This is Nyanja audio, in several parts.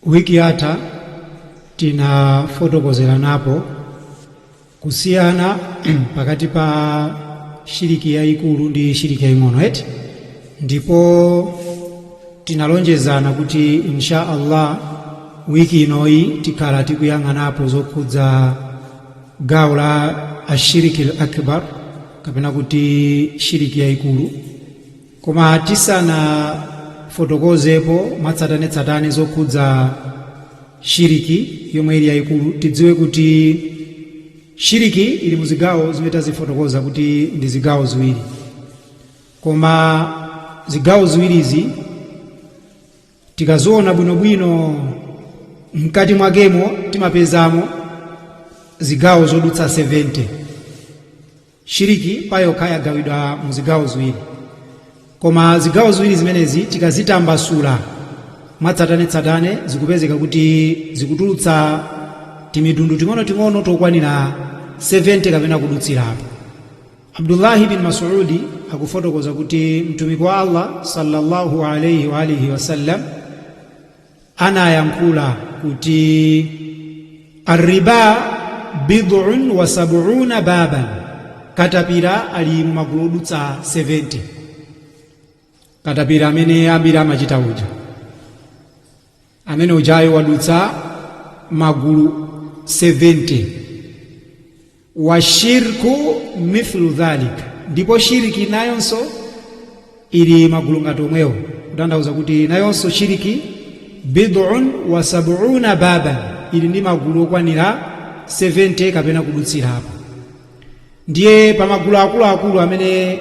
Wiki yatha tinafotokozeranapo kusiyana pakati pa shiriki yayikulu ndi shiriki yaying'ono, eti? Ndipo tinalonjezana kuti insha Allah wiki inoyi tikhala tikuyang'anapo zokhudza gawo la ashiriki al akbar, kapena kuti shiriki yayikulu. Koma tisanafotokozepo mwatsatanetsatane zokhudza shiriki yomwe ili yayikulu, tidziwe kuti shiriki ili muzigawo zimene tazifotokoza kuti ndi zigawo ziwiri. Koma zigawo ziwirizi tikaziona bwinobwino, mkati mwakemo timapezamo zigawo zodutsa 70. Shiriki payokha yagawidwa mu zigawo ziwiri, koma zigawo ziwiri zimenezi tikazitambasula mwatsatanetsatane zikupezeka kuti zikutulutsa timitundu ting'onoting'ono tokwanira 70 kapena kudutsirapo. Abdullahi bin Masudi akufotokoza kuti Mtumiki wa Allah sallallahu alaihi wa alihi wasallam anayankhula kuti arriba bid'un wa sab'una baban, katapira ali mu magulu odutsa 70. Katapira amene ambiri amachita uja, amene ujayo wadutsa magulu 70. Wa shirku mithlu dhalika, ndipo shiriki nayonso ili magulu ngati omwewo, kutanthauza kuti nayonso shiriki bid'un wa sab'una baban, ili ndi magulu okwanira 70 kapena kudutsirapo. Ndiye pa magulu akuluakulu amene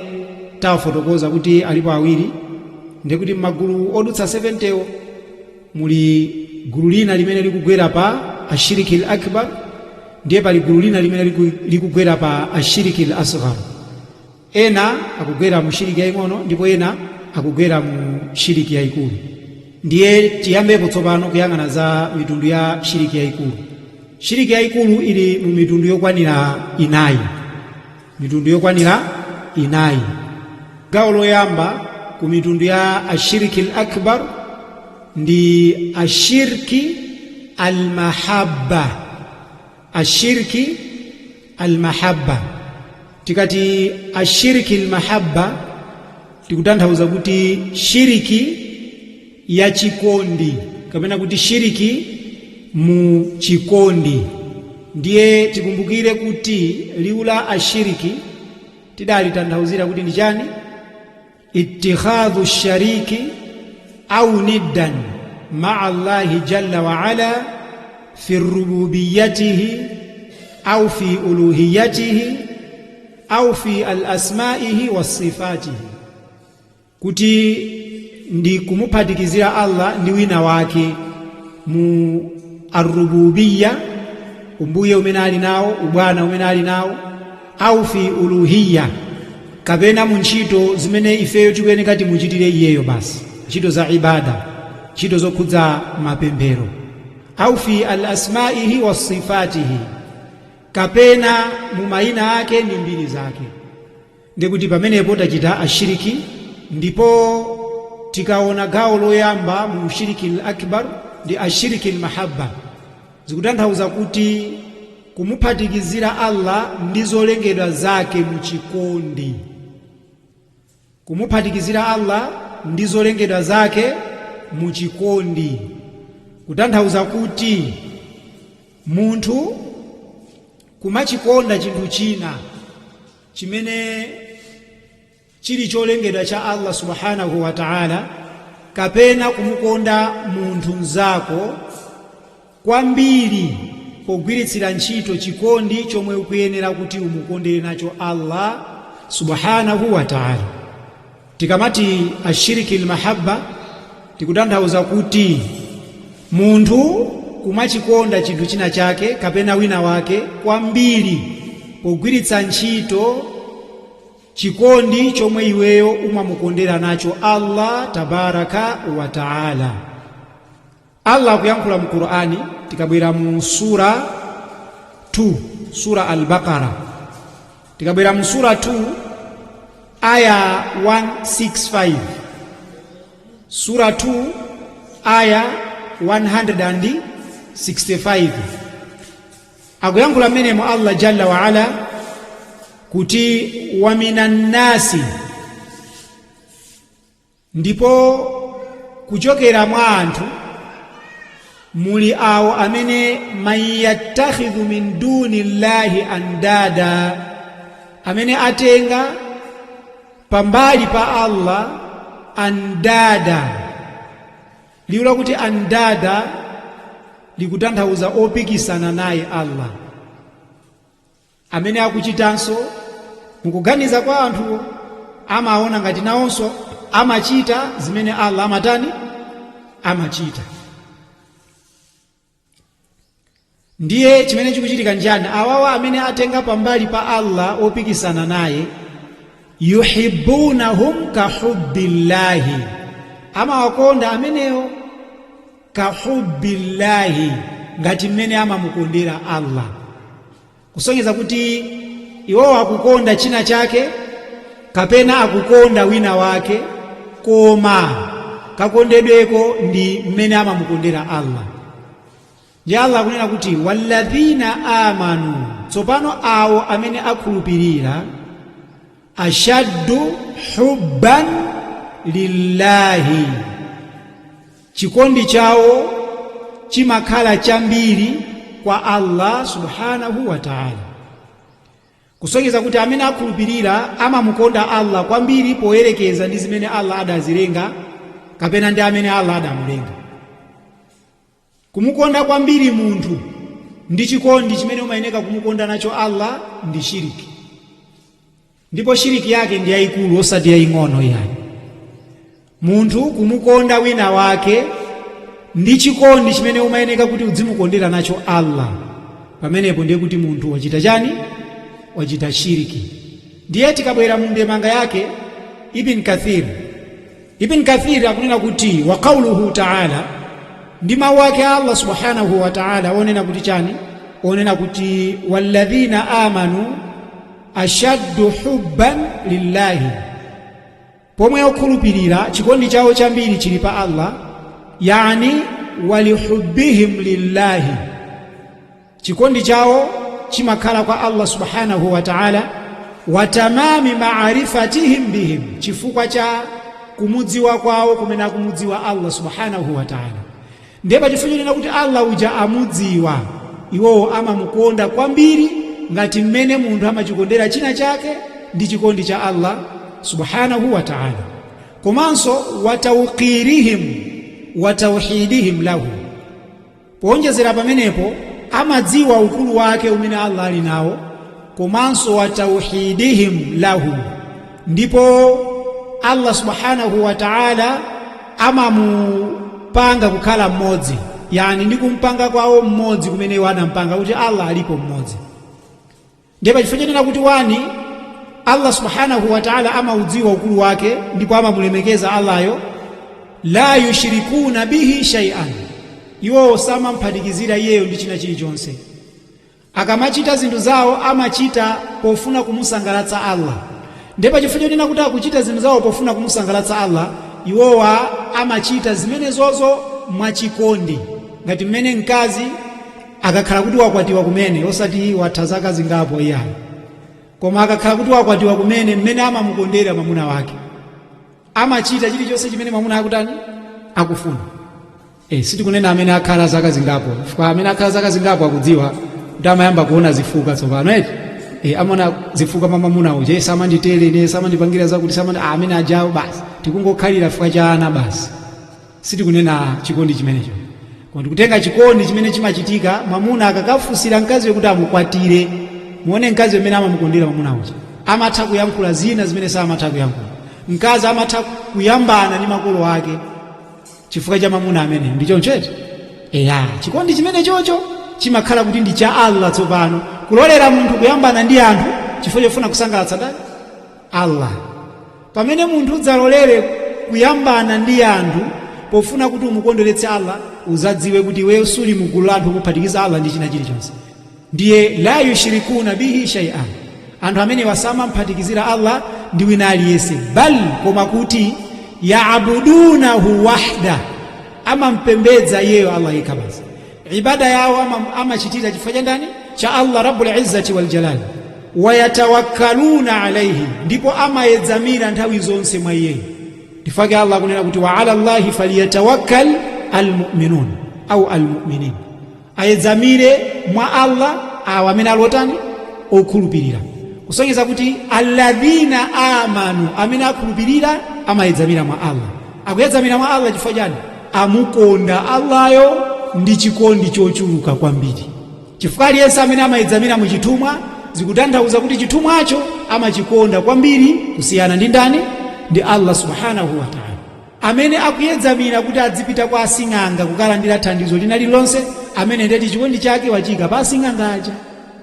tafotokoza kuti alipo awiri, ndiye kuti m'magulu odutsa 70wo muli gulu lina limene likugwera pa ashiriki al akbar, ndiye pali gulu lina limene likugwera pa ashiriki al asghar. Ena akugwera mu shiriki yaying'ono ndipo ena akugwera mu shiriki yayikulu. Ndiye tiyambepo tsopano kuyang'ana za mitundu ya shiriki yayikulu. Shiriki yayikulu ili mu mitundu yokwanira inayi, mitundu yokwanira inayi. Gawo loyamba ku mitundu ya ashiriki al akbar ndi ashirki almahabba. Ashirki almahabba, tikati ashirki almahabba tikutanthauza kuti shiriki ya chikondi, kapena kuti shiriki mu chikondi. Ndiye tikumbukire kuti liwu la ashiriki tidalitanthauzira kuti ndi chani? Ittikhadhu shariki au niddan maa Allahi jalla wa ala fi rububiyatihi au fi uluhiyatihi au fi alasmaihi wasifatihi, kuti ndi kumuphatikizira Allah ndi wina wake mu arububiyya, umbuye umene ali nawo, ubwana umene ali nawo, au fi uluhiyya, kapena mu ntchito zimene ifeyo tikuyeneka timuchitire iyeyo basi, ntchito za ibada, ntchito zokhudza mapemphero, au fi alasmaihi wasifatihi, kapena mu mayina ake ndi mbiri zake. Ndikuti pamenepo tachita ashiriki. Ndipo tikaona gawo loyamba mu shiriki al-akbar ndi ashiriki al-mahabba, zikutanthauza kuti kumuphatikizira Allah ndi zolengedwa zake mu chikondi, kumuphatikizira Allah ndi zolengedwa zake mu chikondi, kutanthauza kuti munthu kumachikonda chinthu china chimene chili cholengedwa cha Allah subhanahu wa ta'ala, kapena kumukonda munthu mnzako kwambiri pogwiritsira ntchito chikondi chomwe ukuyenera kuti umukondere nacho Allah subhanahu wa ta'ala. Tikamati ashiriki almahabba tikutanthauza kuti munthu kumachikonda chinthu china chake kapena wina wake kwambiri pogwiritsa ntchito chikondi chomwe iweyo umamukondera nacho Allah tabaraka wa taala. Allah akuyankhula mu Qur'ani, tikabwera mu sura 2, sura Al-Baqara, tikabwera mu sura 2 aya 165, sura 2 aya 165. Akuyankhula mmenemo Allah jalla waala kuti wa minan nasi, ndipo kuchokera mwa anthu muli awo amene man yattakhidhu min duni llahi andada, amene atenga pambali pa Allah andada. Liwu lakuti andada likutanthauza opikisana naye Allah, amene akuchitanso mukuganiza kwa anthuwo amaona ngati nawonso amachita zimene Allah amatani, amachita. Ndiye chimene chikuchitika njani? Awawa amene atenga pambali pa Allah opikisana naye, yuhibbunahum kahubbillahi, amawakonda amenewo kahubbillahi, ngati mmene amamukondera Allah, kusonyeza kuti iwowo akukonda china chake kapena akukonda wina wake, koma kakondedweko ndi mmene amamukondera Allah. Ndi Allah akunena kuti walladhina amanu, tsopano awo amene akhulupirira, ashaddu hubban lillahi, chikondi chawo chimakhala chambiri kwa Allah subhanahu wa ta'ala, kusonyeza kuti amene akhulupirira amamukonda Allah kwambiri poyerekeza ndi zimene Allah adazilenga kapena ndi amene Allah adamulenga. Kumukonda kwambiri munthu ndi chikondi chimene umayeneka kumukonda nacho Allah ndi shiriki, ndipo shiriki yake ndi yayikulu osati yaying'ono yayi. Munthu kumukonda wina wake ndi chikondi chimene umayeneka kuti udzimukondera nacho Allah, pamenepo ndiye kuti munthu wachita chani? Wachita shiriki. Ndiye tikabwera mu ndemanga yake Ibn Kathir, Ibn Kathir akunena kuti wa qawluhu ta'ala, ndi mawu ake Allah subhanahu wa ta'ala onena kuti chani? Onena kuti walladhina amanu ashaddu hubban lillahi, pomwe okhulupirira chikondi chawo chambiri chili pa Allah, yani walihubbihim lillahi, chikondi chawo chimakhala kwa Allah subhanahu wa ta'ala, wa tamami ma'rifatihim bihim, chifukwa cha kumudziwa kwawo kumene akumudziwa Allah subhanahu wa ta'ala. Ndiye pachifukwa chonena kuti Allah uja amudziwa, iwowo amamukonda kwambiri ngati mmene munthu amachikondera china chake ndi chikondi cha Allah subhanahu wa ta'ala. Komanso wa tawqirihim wa tawhidihim lahu, powonjezera pamenepo amadziwa ukulu wake umene Allah ali nawo, komanso wa tawhidihim lahu, ndipo Allah subhanahu wa ta'ala amamupanga kukhala mmodzi, yani ndi kumpanga kwawo mmodzi kumene iwo anampanga kuti Allah alipo mmodzi. Ndiye pachifukwa chonena kuti wani Allah subhanahu wa ta'ala amaudziwa ukulu wake ndipo amamulemekeza Allahyo, la yushrikuna bihi shay'an, iwowo samamphatikizira iyeyo ndi china chilichonse. Akamachita zinthu zawo amachita pofuna kumusangalatsa Allah. Ndiye pachifukwa chonena kuti akuchita zinthu zawo pofuna kumusangalatsa Allah, iwowa amachita zimenezozo mwachikondi, ngati mmene mkazi akakhala kuti wakwatiwa kumene, osati watha zaka zingapo iyayi, koma akakhala kuti wakwatiwa kumene, mmene amamukondera mwamuna wake, amachita chilichonse chimene mwamuna akutani, akufuna. Sitikunena amene akhala zaka zingapo, chifukwa amene akhala zaka zingapo akudziwa kuti amayamba kuona zifuka tsopano eti. Amaona zifuka mwa mwamuna uja, samanditere ine, samandipangira zakuti, samandi amene ajawo basi tikungokhalira chifukwa cha ana basi. Sitikunena chikondi chimenecho, koma tikutenga chikondi chimene chimachitika mwamuna akakafunsira mkaziyo kuti amukwatire. Muone mkazi amene amamukondera mwamuna uja, amatha kuyankhula zina zimene samatha kuyankhula. Mkazi amatha kuyambana ndi makolo ake chifukwa cha mwamuna amene ndi choncho eti. Eya, chikondi chimene chocho chimakhala kuti ndi cha Allah tsopano, kulolera munthu kuyambana ndi anthu chifukwa chofuna kusangalatsa ndani? Allah. Pamene munthu udzalolere kuyambana ndi anthu pofuna kuti umukondweretse Allah, uzadziwe kuti iweyo suli mugulu la anthu omuphatikiza Allah ndi china chilichonse. Ndiye la yushrikuna bihi shay'an, anthu amene wasamamphatikizira Allah ndi wina aliyense, bal koma kuti yaabudunahu wahda, Amampembedza iyeyo Allah yekha basi. Ibada yawo amachitira chifukwa cha ndani? Cha Allah Rabbul Izzati wal Jalali. Wayatawakkaluna alaihi, ndipo amayedzamira nthawi zonse mwa iyeyo. Ndifake Allah akunena kuti wa ala Allahi falyatawakkal almu'minun au almu'minin, ayedzamire mwa Allah awa amene ali otani? Okhulupirira. Kusonyeza kuti alladhina amanu, amene akhulupirira, amayedzamira mwa Allah. Akuyedzamira mwa Allah chifukwa chani? Amukonda Allahyo ndi chikondi chochuluka kwambiri. Chifukwa aliyense amene amayedzamira mu chithumwa, zikutanthauza kuti chithumwacho amachikonda kwambiri kusiyana ndi ndani? Ndi Allah subhanahu wa ta'ala. Amene akuyedzamira kuti adzipita kwa asing'anga kukalandira thandizo lina lililonse, amene ndeti chikondi chake wachika pa asing'anga aja.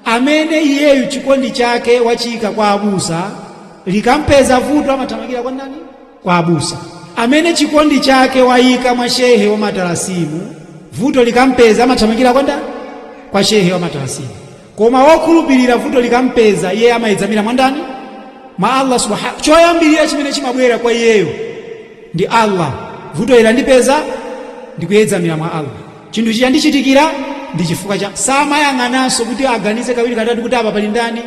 Amene iyeyu chikondi chake wachika kwa abusa, likampeza vuto amathamangira kwa ndani? Kwa abusa. Amene chikondi chake wayika mwa shehe wa matalasimu, vuto likampeza amathamangira kwa ndani? Kwa shehe wa matalasimu. Koma wokhulupirira, vuto likampeza, iye amayedzamira mwa ndani? Mwa Allah subhanahu. Choyambirira chimene chimabwera kwa iyeyo ndi Allah. Vuto ila ndipeza, ndikuyedzamira mwa Allah. Chinthu chiyandichitikira ndi chifukwa cha, samayang'ananso kuti aganize kawiri katatu kuti apa pali ndani.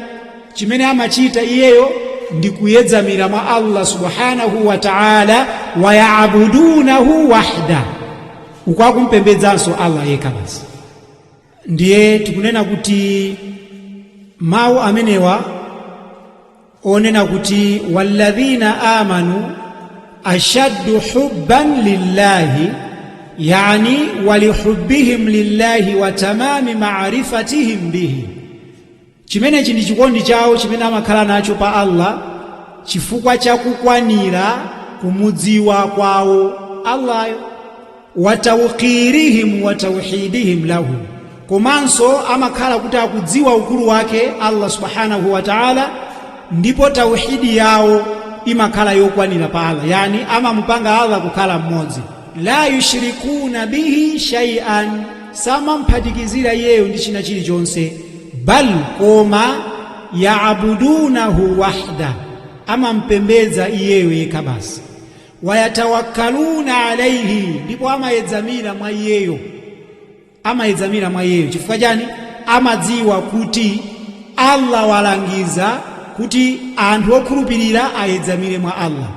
Chimene amachita iyeyo ndi kuyedzamira mwa Allah subhanahu wa ta'ala. Wayabudunahu wahda, ukwakumpembedzanso Allah yekha basi. Ndiye tikunena kuti mawu amenewa onena kuti walladhina amanu ashaddu hubban lillahi, yani walihubbihim lillahi wa tamami ma'rifatihim bihi, chimenechi ndi chikondi chawo chimene amakhala nacho pa Allah chifukwa chakukwanira kumudziwa kwawo Allahyo, wa tawqirihim wa tawhidihim lahu, komanso amakhala kuti akudziwa ukulu wake Allah subhanahu wa ta'ala, ndipo tauhidi yawo imakhala yokwanira pa Allah, yani amamupanga Allah kukhala mmodzi. La yushrikuna bihi shay'an, samamphatikizira iyeyo ndi china chilichonse. Bal, koma yaabudunahu wahda, amampembedza iyeyo yekha basi. Wayatawakkaluna alaihi, ndipo amayedzamira mwa iyeyo. Amayedzamira mwa iyeyo chifukwa chani? Amadziwa kuti Allah walangiza kuti anthu okhulupirira ayedzamire mwa Allah.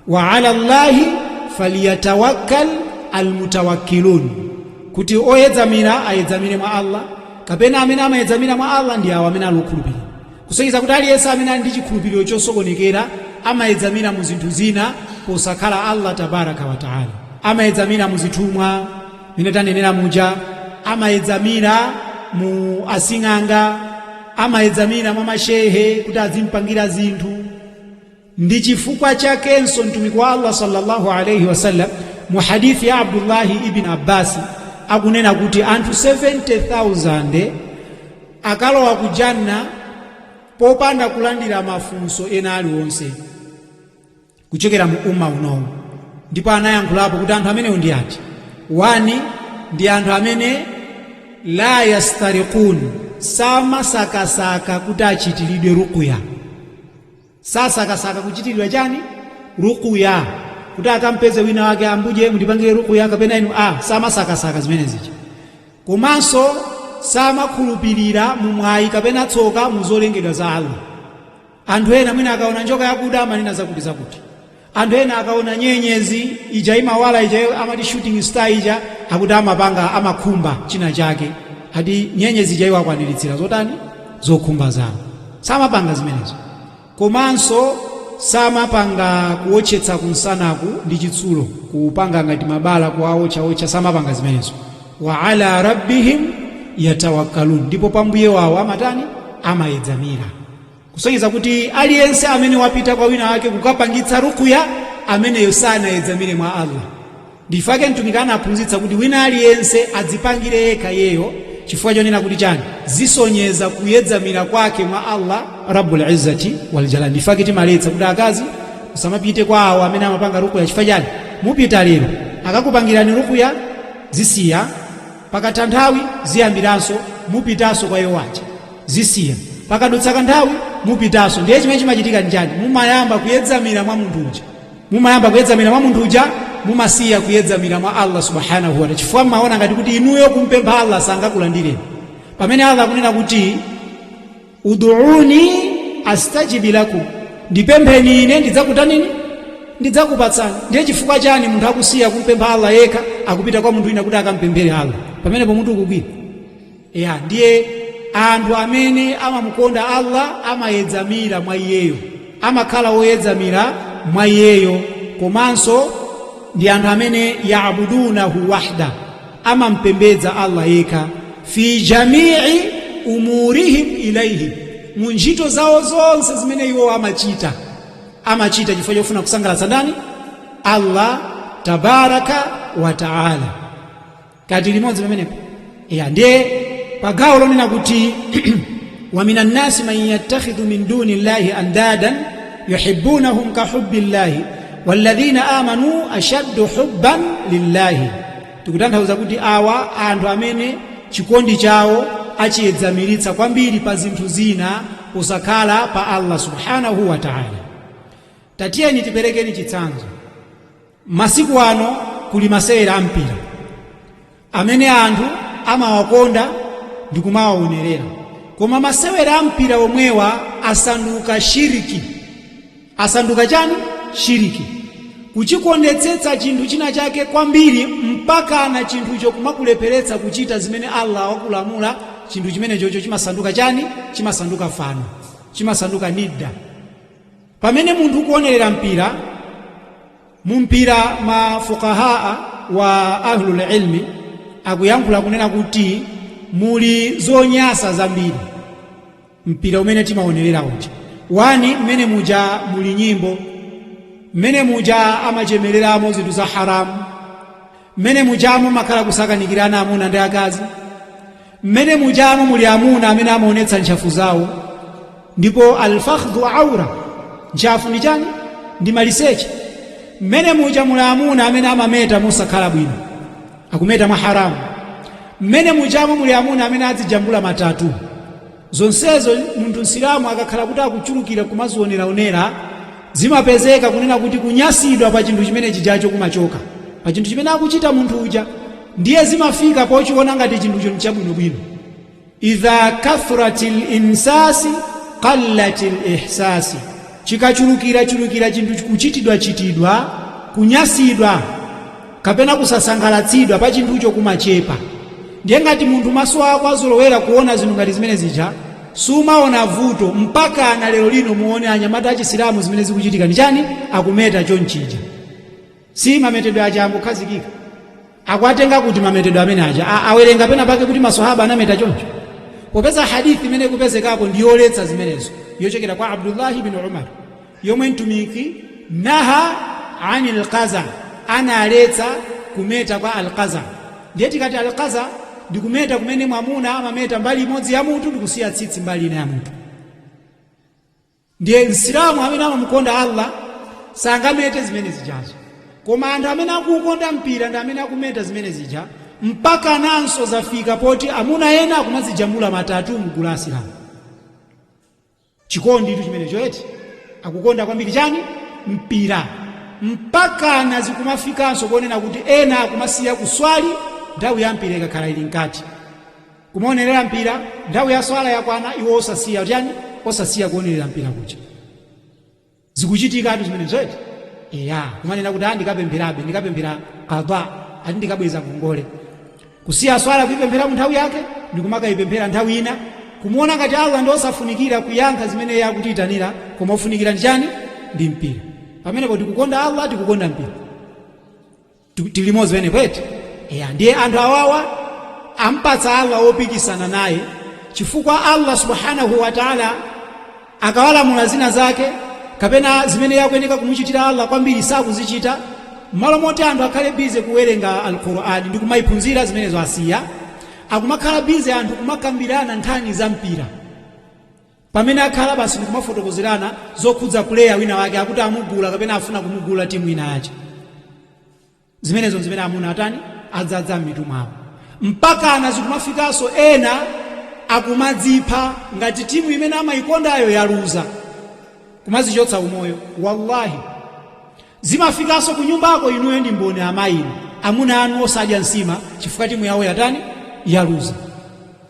Wa ala llahi falyatawakkal almutawakkilun, kuti oyedzamira ayedzamire mwa Allah, kapena amene amayedzamira mwa Allah ndi awo amene ali okhulupirira. Kusonyeza kuti aliyense amene ali ndi chikhulupiriro chosokonekera amayedzamira mu zinthu zina posakhala Allah tabaraka wa taala. Amayedzamira mu zithumwa mene tanenera muja, amayedzamira mu asing'anga, amayedzamira mwa mashehe kuti azimpangira zinthu. Ndi chifukwa chakenso mtumiki wa Allah sallallahu alayhi wasallam mu hadithi ya Abdullahi ibn Abbasi akunena kuti anthu 70,000 akalowa ku janna popanda kulandira mafunso ena aliwonse kuchokera mu umma unowu. Ndipo anayankhulapo kuti anthu amenewo ndi ati? Wani, ndi anthu amene la yastariqun, samasakasaka kuti achitiridwe ruqya. Sasakasaka kuchitiridwa chani? Ruqya, kuti akampeze wina wake, ambuje mundipangire ruqya kapena inu a, samasakasaka zimene zija. Komanso samakhulupirira mu mwayi kapena tsoka mu zolengedwa za Allah. Anthu ena mwina akaona njoka yakuda amanena zakuti zakuti. Anthu ena akaona nyenyezi ija imawala ija amati shooting star ija, akuti amapanga, amakhumba china chake, ati nyenyezi ija iwakwaniritsira zotani? Zokhumba zawo. Samapanga zimenezo. Komanso samapanga kuwotchetsa kunsanaku ndi chitsulo, kupanga ngati mabala kuwawotchawotcha, samapanga zimenezo. Wa ala rabbihim yatawakkalun, ndipo pa mbuye wawo amatani? Amayedzamira. Kusonyeza kuti aliyense amene wapita kwa wina wake kukapangitsa ruqya, ameneyo sanayedzamire mwa Allah. Ndifake mtumiki anaphunzitsa kuti wina aliyense adzipangire yekha iyeyo. Chifukwa chonena kuti chani? Zisonyeza kuyedzamira kwake mwa Allah rabbul izzati wal jalal. Ndifake timaletsa kuti akazi musamapite kwa awo amene amapanga ruqya. Chifukwa chani? Mupita lero, akakupangirani ruqya, zisiya. Pakatha nthawi ziyambiranso, mupitanso kwa iwo aja, zisiya. Pakadutsa kanthawi mupitanso. Ndiye chimene chimachitika njani? Mumayamba kuyedzamira mwa munthu uja, mumayamba kuyedzamira mwa munthu uja. Mumasiya kuyedzamira mwa Allah subhanahu wa ta'ala, chifukwa mmaona ngati kuti inuyo kumpempha Allah sangakulandireni, pamene Allah akunena kuti uduuni astajibi lakum, ndipempheni ine ndidzakutanini, ndidzakupatsani. Ndiye chifukwa chani munthu akusiya kumpempha Allah yekha, akupita kwa munthu wina kuti akampemphere Allah? Pamenepo munthu ukugwira ya. Ndiye anthu amene amamukonda Allah amayedzamira mwa iyeyo, amakhala woyedzamira mwa iyeyo, komanso ndi anthu amene yaabudunahu wahda, amampembedza Allah yekha, fi jamii umurihim ilaihi, mu ntchito zawo zonse zimene iwo amachita, amachita chifukwa chofuna kusangalatsa ndani? Allah tabaraka wa taala. Kati limodzi pamenepo ya. Ndiye pagawo lonena kuti wa minan nasi man yattakhidhu min duni llahi andadan yuhibbunahum ka hubbi llahi walladhina amanu ashaddu hubban lillahi, tikutanthauza kuti awa anthu amene chikondi chawo achiyedzamiritsa kwambiri pa zinthu zina kusakhala pa Allah subhanahu wa ta'ala. Tatiyeni tiperekeni chitsanzo. Masiku ano kuli masewera ampira amene anthu amawakonda ndi kumawaonerera, koma masewera ampira omwewa asanduka shiriki. Asanduka chani? Shiriki. Kuchikondetsetsa chinthu china chake kwambiri mpaka na chinthucho kumakulepheretsa kuchita zimene Allah wakulamula, chinthu chimene chocho chimasanduka chani? Chimasanduka fano, chimasanduka nidda. Pamene munthu ukuonerera mpira, mumpira ma fuqahaa wa ahlul ilmi akuyankhula kunena kuti muli zonyasa zambiri mpira umene timaonerera uja. Wani mmene muja muli nyimbo, mmene muja amachemereramo zinthu za haramu, mmene mujamo makhala kusakanikirana amuna ndi akazi, mmene mujamo muli amuna amene amaonetsa ntchafu zawo, ndipo alfakhdhu aura, ntchafu ndi chani? Ndi maliseche. Mmene muja muli amuna amene amameta mosakhala bwino, akumeta mwa haramu. Mmene mujamo muli amuna amene adzijambula matatu. Zonsezo munthu Msilamu akakhala kuti akuchulukira kumazioneraonera, zimapezeka kunena kuti kunyasidwa pa chinthu chimene chijacho kumachoka pa chinthu chimene akuchita munthu uja. Ndiye zimafika pochiona ngati chinthucho nchabwinobwino. Idha kathurat linsasi qallat lihsasi, chikachulukirachulukira chinthu kuchitidwachitidwa, kunyasidwa kapena kusasangalatsidwa pa chinthucho kumachepa. Ndiye ngati munthu maso ako azolowera kuona zinthu ngati zimene zija, sumaona vuto. Mpaka na lero lino muone anyamata achisilamu, zimene zikuchitika ndi chani? Akumeta chonchija. Si mametedwe aja angokhazikika? Akuatenga kuti mametedwe amene aja? Awerenga pena pake kuti maswahaba anameta choncho? Popeza hadithi imene ikupezekako ndi yoletsa zimenezo, yochokera kwa Abdullahi bin Umar, yomwe mtumiki naha anil qaza, analetsa kumeta kwa alqaza. Ndiye tikati alqaza ndi kumeta kumene mwamuna amameta mbali imodzi ya mutu ndi kusiya tsitsi mbali ina ya mutu. Ndiye Msilamu amene amamukonda Allah sangamete zimene zijazo, koma anthu amene akuukonda mpira ndi amene akumeta zimene zija. Mpaka nanso zafika poti amuna ena akumazijambula matatu mgulu la Asilamu. Chikondi itu chimenecho eti? Akukonda kwambiri chani? Mpira. Mpaka na zikumafikanso kuonena kuti ena akumasiya kuswali nthawi ya mpira ikakhala ili mkati, kumaonerera mpira. Nthawi ya swala yakwana, iwo osasiya chani? Osasiya kuonerera mpira kuja. Zikuchitikatu zimenezo eti? Eya, kumanena kuti ndikapempherabe, ndikapemphera qada, ati ndikabweza ngongole. Kusiya swala kuipemphera mu nthawi yake ndikumakayipemphera nthawi ina, kumuona ngati Allah ndi osafunikira kuyankha zimene iye akutiyitanira, koma ofunikira ndi chani? Ndi mpira. Pamenepo tikukonda Allah, tikukonda mpira? Tili limodzi pamenepo eti? Eya. Ndiye anthu awawa ampatsa Allah wopikisana naye, chifukwa Allah subhanahu wa ta'ala akawalamula zina zake kapena zimene yakuyeneka kumuchitira Allah kwambiri sakuzichita. Malo moti anthu akhale busy kuwerenga Alqur'ani ndi kumayiphunzira, zimenezo asiya, akumakhala busy anthu kumakambirana nkhani za mpira. Pamene akhala basi ndikumafotokozerana zokhudza player wina wake akuti amugula kapena afuna kumugula timu ina yache. Zimenezo zimene amuna atani? Adzadza m'mitu mwawo. Mpaka na zikumafikanso ena akumadzipha ngati timu imene amayikondayo yaluza, kumazichotsa umoyo. Wallahi, Zimafikanso ku nyumbako, inuyo ndi mboni amayi inu, amuna anu osadya nsima chifukwa timu yawo yatani? Yaluza.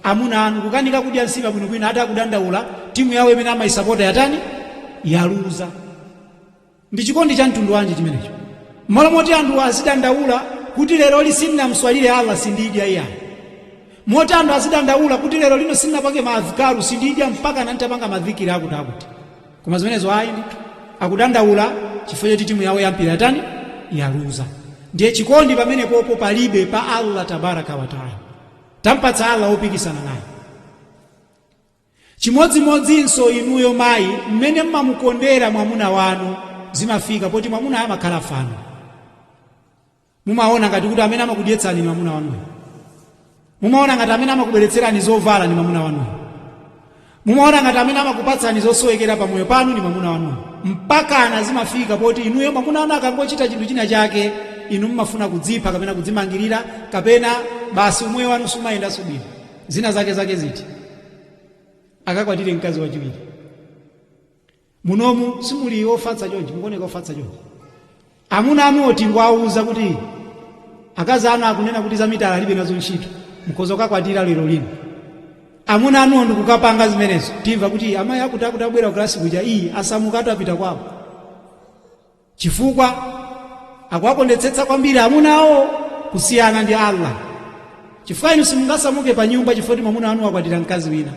Amuna anu kukanika kudya nsima bwinobwino, ati akudandaula timu yawo imene amayisapota yatani? Yaluza. Ndi chikondi cha mtundu wanji chimenecho? Mmalo moti anthu azidandaula kuti lero sindinamswalire Allah, sindidya iyayi. Moti anthu azidandaula kuti lero lino sindinapange maadhikaru, sindidya mpaka nantapanga madhikiri akuti akuti. Koma zimenezo ayi ndithu, akudandaula chifukwa choti timu yawo yampira yatani? Yaluza. Ndiye chikondi pamenepopo palibe pa Allah tabaraka wa taala. Tampatsa Allah wopikisana naye. Chimodzimodzinso inuyo mayi, mmene mmamukondera mwamuna wanu, zimafika poti mwamuna amakhala fano. Mumaona ngati kuti amene amakudyetsani ni mwamuna wanuyo. Mumaona ngati amene amakubweretserani zovala ni mwamuna wanuyo. Mumaona ngati amene amakupatsani zosowekera pamoyo panu ni mwamuna wanuyo. Mpakana zimafika poti inuyo mwamuna wanu akangochita chinthu china chake, inu mmafuna kudzipha kapena kudzimangirira, kapena basi umoyo wanu sumayendanso bwino. Zina zake zake ziti akakwatire mkazi wachiwiri. Munomu simuli ofatsa chonchi, mukuoneka ofatsa chonchi. Amuna anu oti ngwauza kuti akazi anu akunena kuti za mitala alibe nazo ntchito, mukhoza kukakwatira lero lino. Amuna anuwo ndikukapanga zimenezo, timva kuti amayi akuti akuti abwera kukalasi kuja, iyi asamuka atapita kwawo, chifukwa akuwakondetsetsa kwambiri amunawo kusiyana ndi Allah. Chifukwa inu simungasamuke pa nyumba chifukwa kuti mwamuna wanu wakwatira mkazi wina.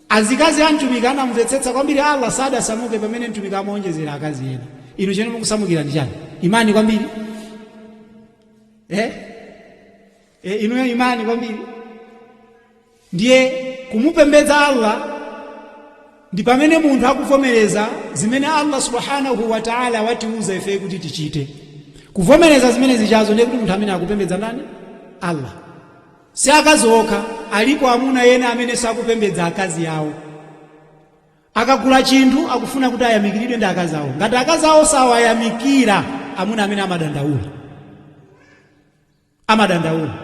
Azikazi a mtumiki anamvetsetsa kwambiri Allah, sadasamuke pamene mtumiki amaonjezera akazi ena. Inu chene mukusamukira ndi chani? Imani kwambiri, eh? Inuyo imani kwambiri. Ndiye kumupembedza Allah ndi pamene munthu akuvomereza zimene Allah subhanahu wa ta'ala watiuza ife kuti tichite. Kuvomereza zimene zichazo ndiye kuti munthu amene akupembedza ndani? Allah. Si akazi okha, alipo amuna ena amene sakupembedza akazi awo. Akagula chinthu akufuna kuti ayamikiridwe ndi akazi awo. Ngati akazi awo sawayamikira, amuna amene amadandaula. Amadandaula.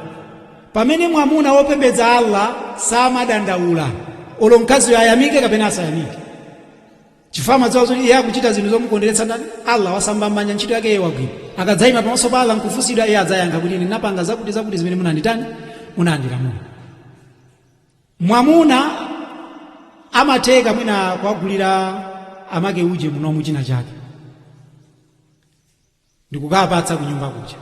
Pamene mwamuna wopembedza Allah samadandaula, olo mkaziyo ayamike kapena asayamike, chifukwa amadziwa zoti iye akuchita zinthu zomukondweretsa ndani? Allah. Wasamba m'manja, ntchito yake iye wagwira. Akadzayima pamaso pa Allah nkufunsidwa, iye adzayankha kuti ine ndinapanga zakuti zakuti zimene munanditani, munandilamula. Mwamuna amatheka mwina kuwagulira amake uje munomu china chake ndikukapatsa kunyumba kuja.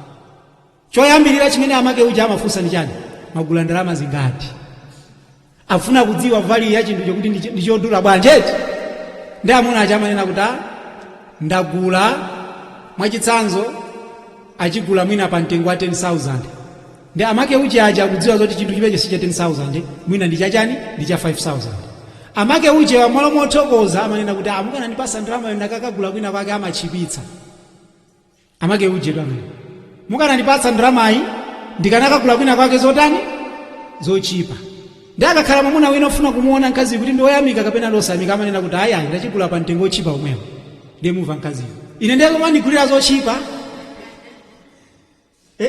Choyambirira chimene amake uja amafunsa ndi chani? Magula ndalama zingati? Afuna kudziwa value ya chinthu chokuti ndi chodula bwanji eti. Ndi amuna aja amanena kuti ndagula, mwachitsanzo achigula mwina pa mtengo wa 10,000, ndi amake uja aja akudziwa zoti chinthu chimenecho si cha 10,000, mwina ndi chachani, ndi cha 5,000. Amake uja wamalo mothokoza amanena kuti mukanandipasa ndalama ndakakagula kwina kwake amachipitsa. Amake uje amene, mukanandipatsa ndalamayi ndikanakagula kwina kwake zotani, zochipa. Ndi akakhala mwamuna wina ofuna kumuona mkazi kuti ndi woyamika kapena ndi osayamika, amanena kuti ayi ayi, ndachigula pa mtengo ochipa omwewo. Ndiye mumva mkaziyo, ine ndiye kumandigulira zochipa,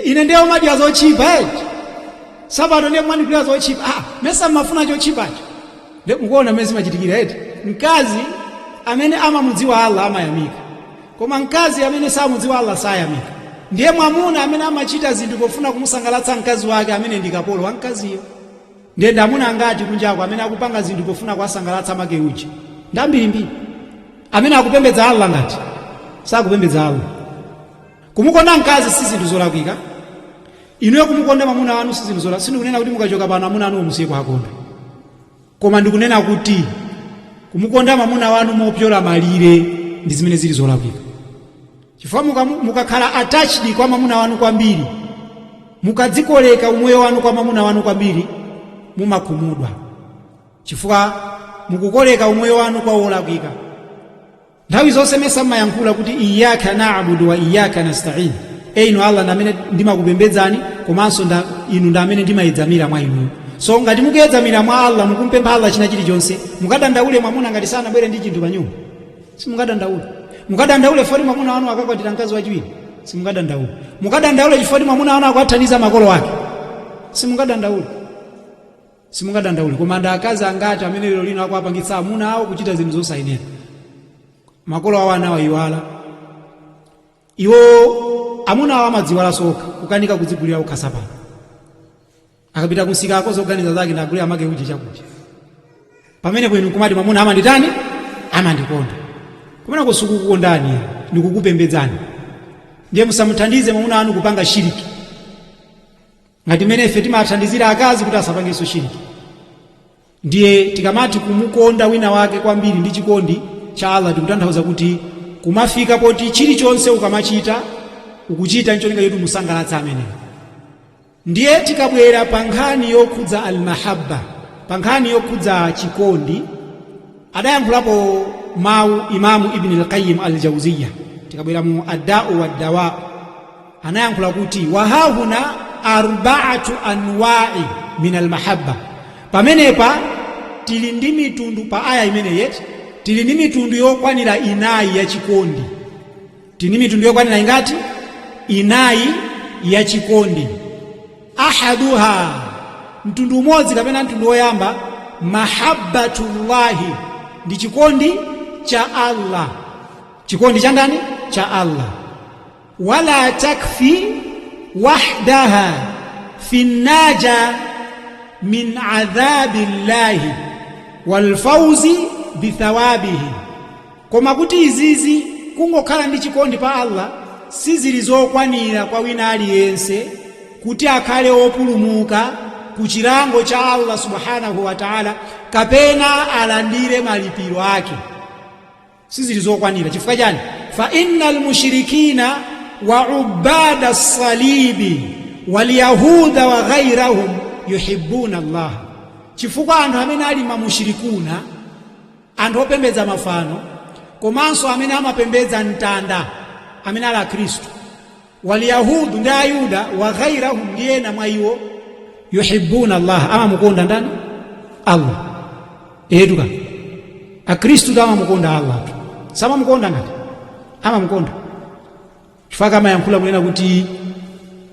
ine ndiye umadya zochipa, sabato ndiye kumandigulira zochipa, mesa mmafuna chochipacho. Ndiye mukuona mmene zimachitikira eti. Mkazi amene amamudziwa Allah amayamika, koma mkazi amene samudziwa Allah sayamika. Ndiye mwamuna amene amachita zinthu pofuna kumusangalatsa mkazi wake, amene ndi kapolo wa mkaziyo. Ndiye ndi amuna angati kunjako amene akupanga zinthu pofuna kuwasangalatsa make uja? Ndi ambirimbiri. Amene akupembedza Allah ngati sakupembedza Allah. Kumukonda mkazi si zinthu zolakwika. Inuyo kumukonda mwamuna wanu si zinthu zolakwika. Sindikunena kuti mukachoka pano amuna anu musiye kuwakonda, koma ndikunena kuti kumukonda mwamuna wanu mopyola malire ndi zimene zili zolakwika. Chifukwa mukakhala attached kwa mwamuna wanu kwambiri, mukadzikoleka umoyo wanu kwa mwamuna wanu kwambiri, mumakhumudwa, chifukwa mukukoleka umoyo wanu kwa wolakwika. Nthawi zonse mesa mmayankhula kuti iyyaka na'budu wa iyyaka nasta'in, e inu Allah ndi amene ndimakupembedzani, komanso inu ndi amene ndimayedzamira mwa inuyo. So ngati mukuyedzamira mwa Allah, mukumpempha Allah china chilichonse, mukadandaule mwamuna ngati sanabwere ndi chinthu pa nyumba? Simungadandaule. Mukadandaule foti mwamuna wanu akakwatira mkazi wachiwiri? Simungadandaule. Mukadandaule chifukwa mwamuna wanu akuwathandiza makolo ake? Simungadandaule. Simungadandaule. Koma ndi akazi angati amene lero lino akuwapangitsa amuna awo kuchita zinthu zosayenera? Makolo awo anawayiwala. Iwo amuna awo amadziwalanso okha, kukanika kudzigulira okha sapato. Akapita kumsika akozoganiza zake, ndagulira amake uje chakudya. Pamene kwenu nkumati mwamuna amanditani, amandikonda. Kumene kusukukukondani ndikukupembedzani. Ndiye musamuthandize mwamuna anu kupanga shiriki ngati mmene ife timathandizira akazi kuti asapangenso shiriki. Ndiye tikamati kumukonda wina wake kwambiri ndi chikondi cha Allah, tikutanthauza kuti kumafika poti chilichonse ukamachita ukuchita ncholinga choti musangalatse ameneyo. Ndiye tikabwera pa nkhani yokhudza almahabba, pa nkhani yokhudza chikondi, adayankhulapo mawu Imamu Ibn al-Qayyim al-Jawziyya. Tikabwera mu addau waddawa, anayankhula kuti wahahuna arba'atu anwa'i min almahabba. Pamenepa tili ndi mitundu, pa aya imene yeti tili ndi mitundu yokwanira inayi ya chikondi. Tili ndi mitundu yokwanira ingati? Inayi ya chikondi. Ahaduha, mtundu umodzi kapena mtundu woyamba, mahabbatullahi, ndi chikondi cha Allah. Chikondi cha ndani? Cha Allah. Wala takfi wahdaha fi naja min adhabi llahi walfauzi bithawabihi. Koma kuti izizi kungokhala ndi chikondi pa Allah sizili zokwanira kwa wina aliyense kuti akhale wopulumuka ku chilango cha Allah subhanahu wa ta'ala kapena alandire malipiro ake. Sizili zokwanira. Chifukwa chani? Fa innal mushrikina wa ubada salibi wal yahuda wa ghayrahum yuhibbuna Allah. Chifukwa anthu amene ali mamushirikuna, anthu opembedza mafano, komanso amene amapembedza mtanda, amene ali akhristu, wal yahudu ndi ayuda, wa ghayrahum ndi ena mwa iwo, yuhibbuna Allah, amamukonda ndani? Allah. Etuka akhristu amamukonda Allah tu, samamukonda ngati amamukonda, chifukwa amayankhula kunena kuti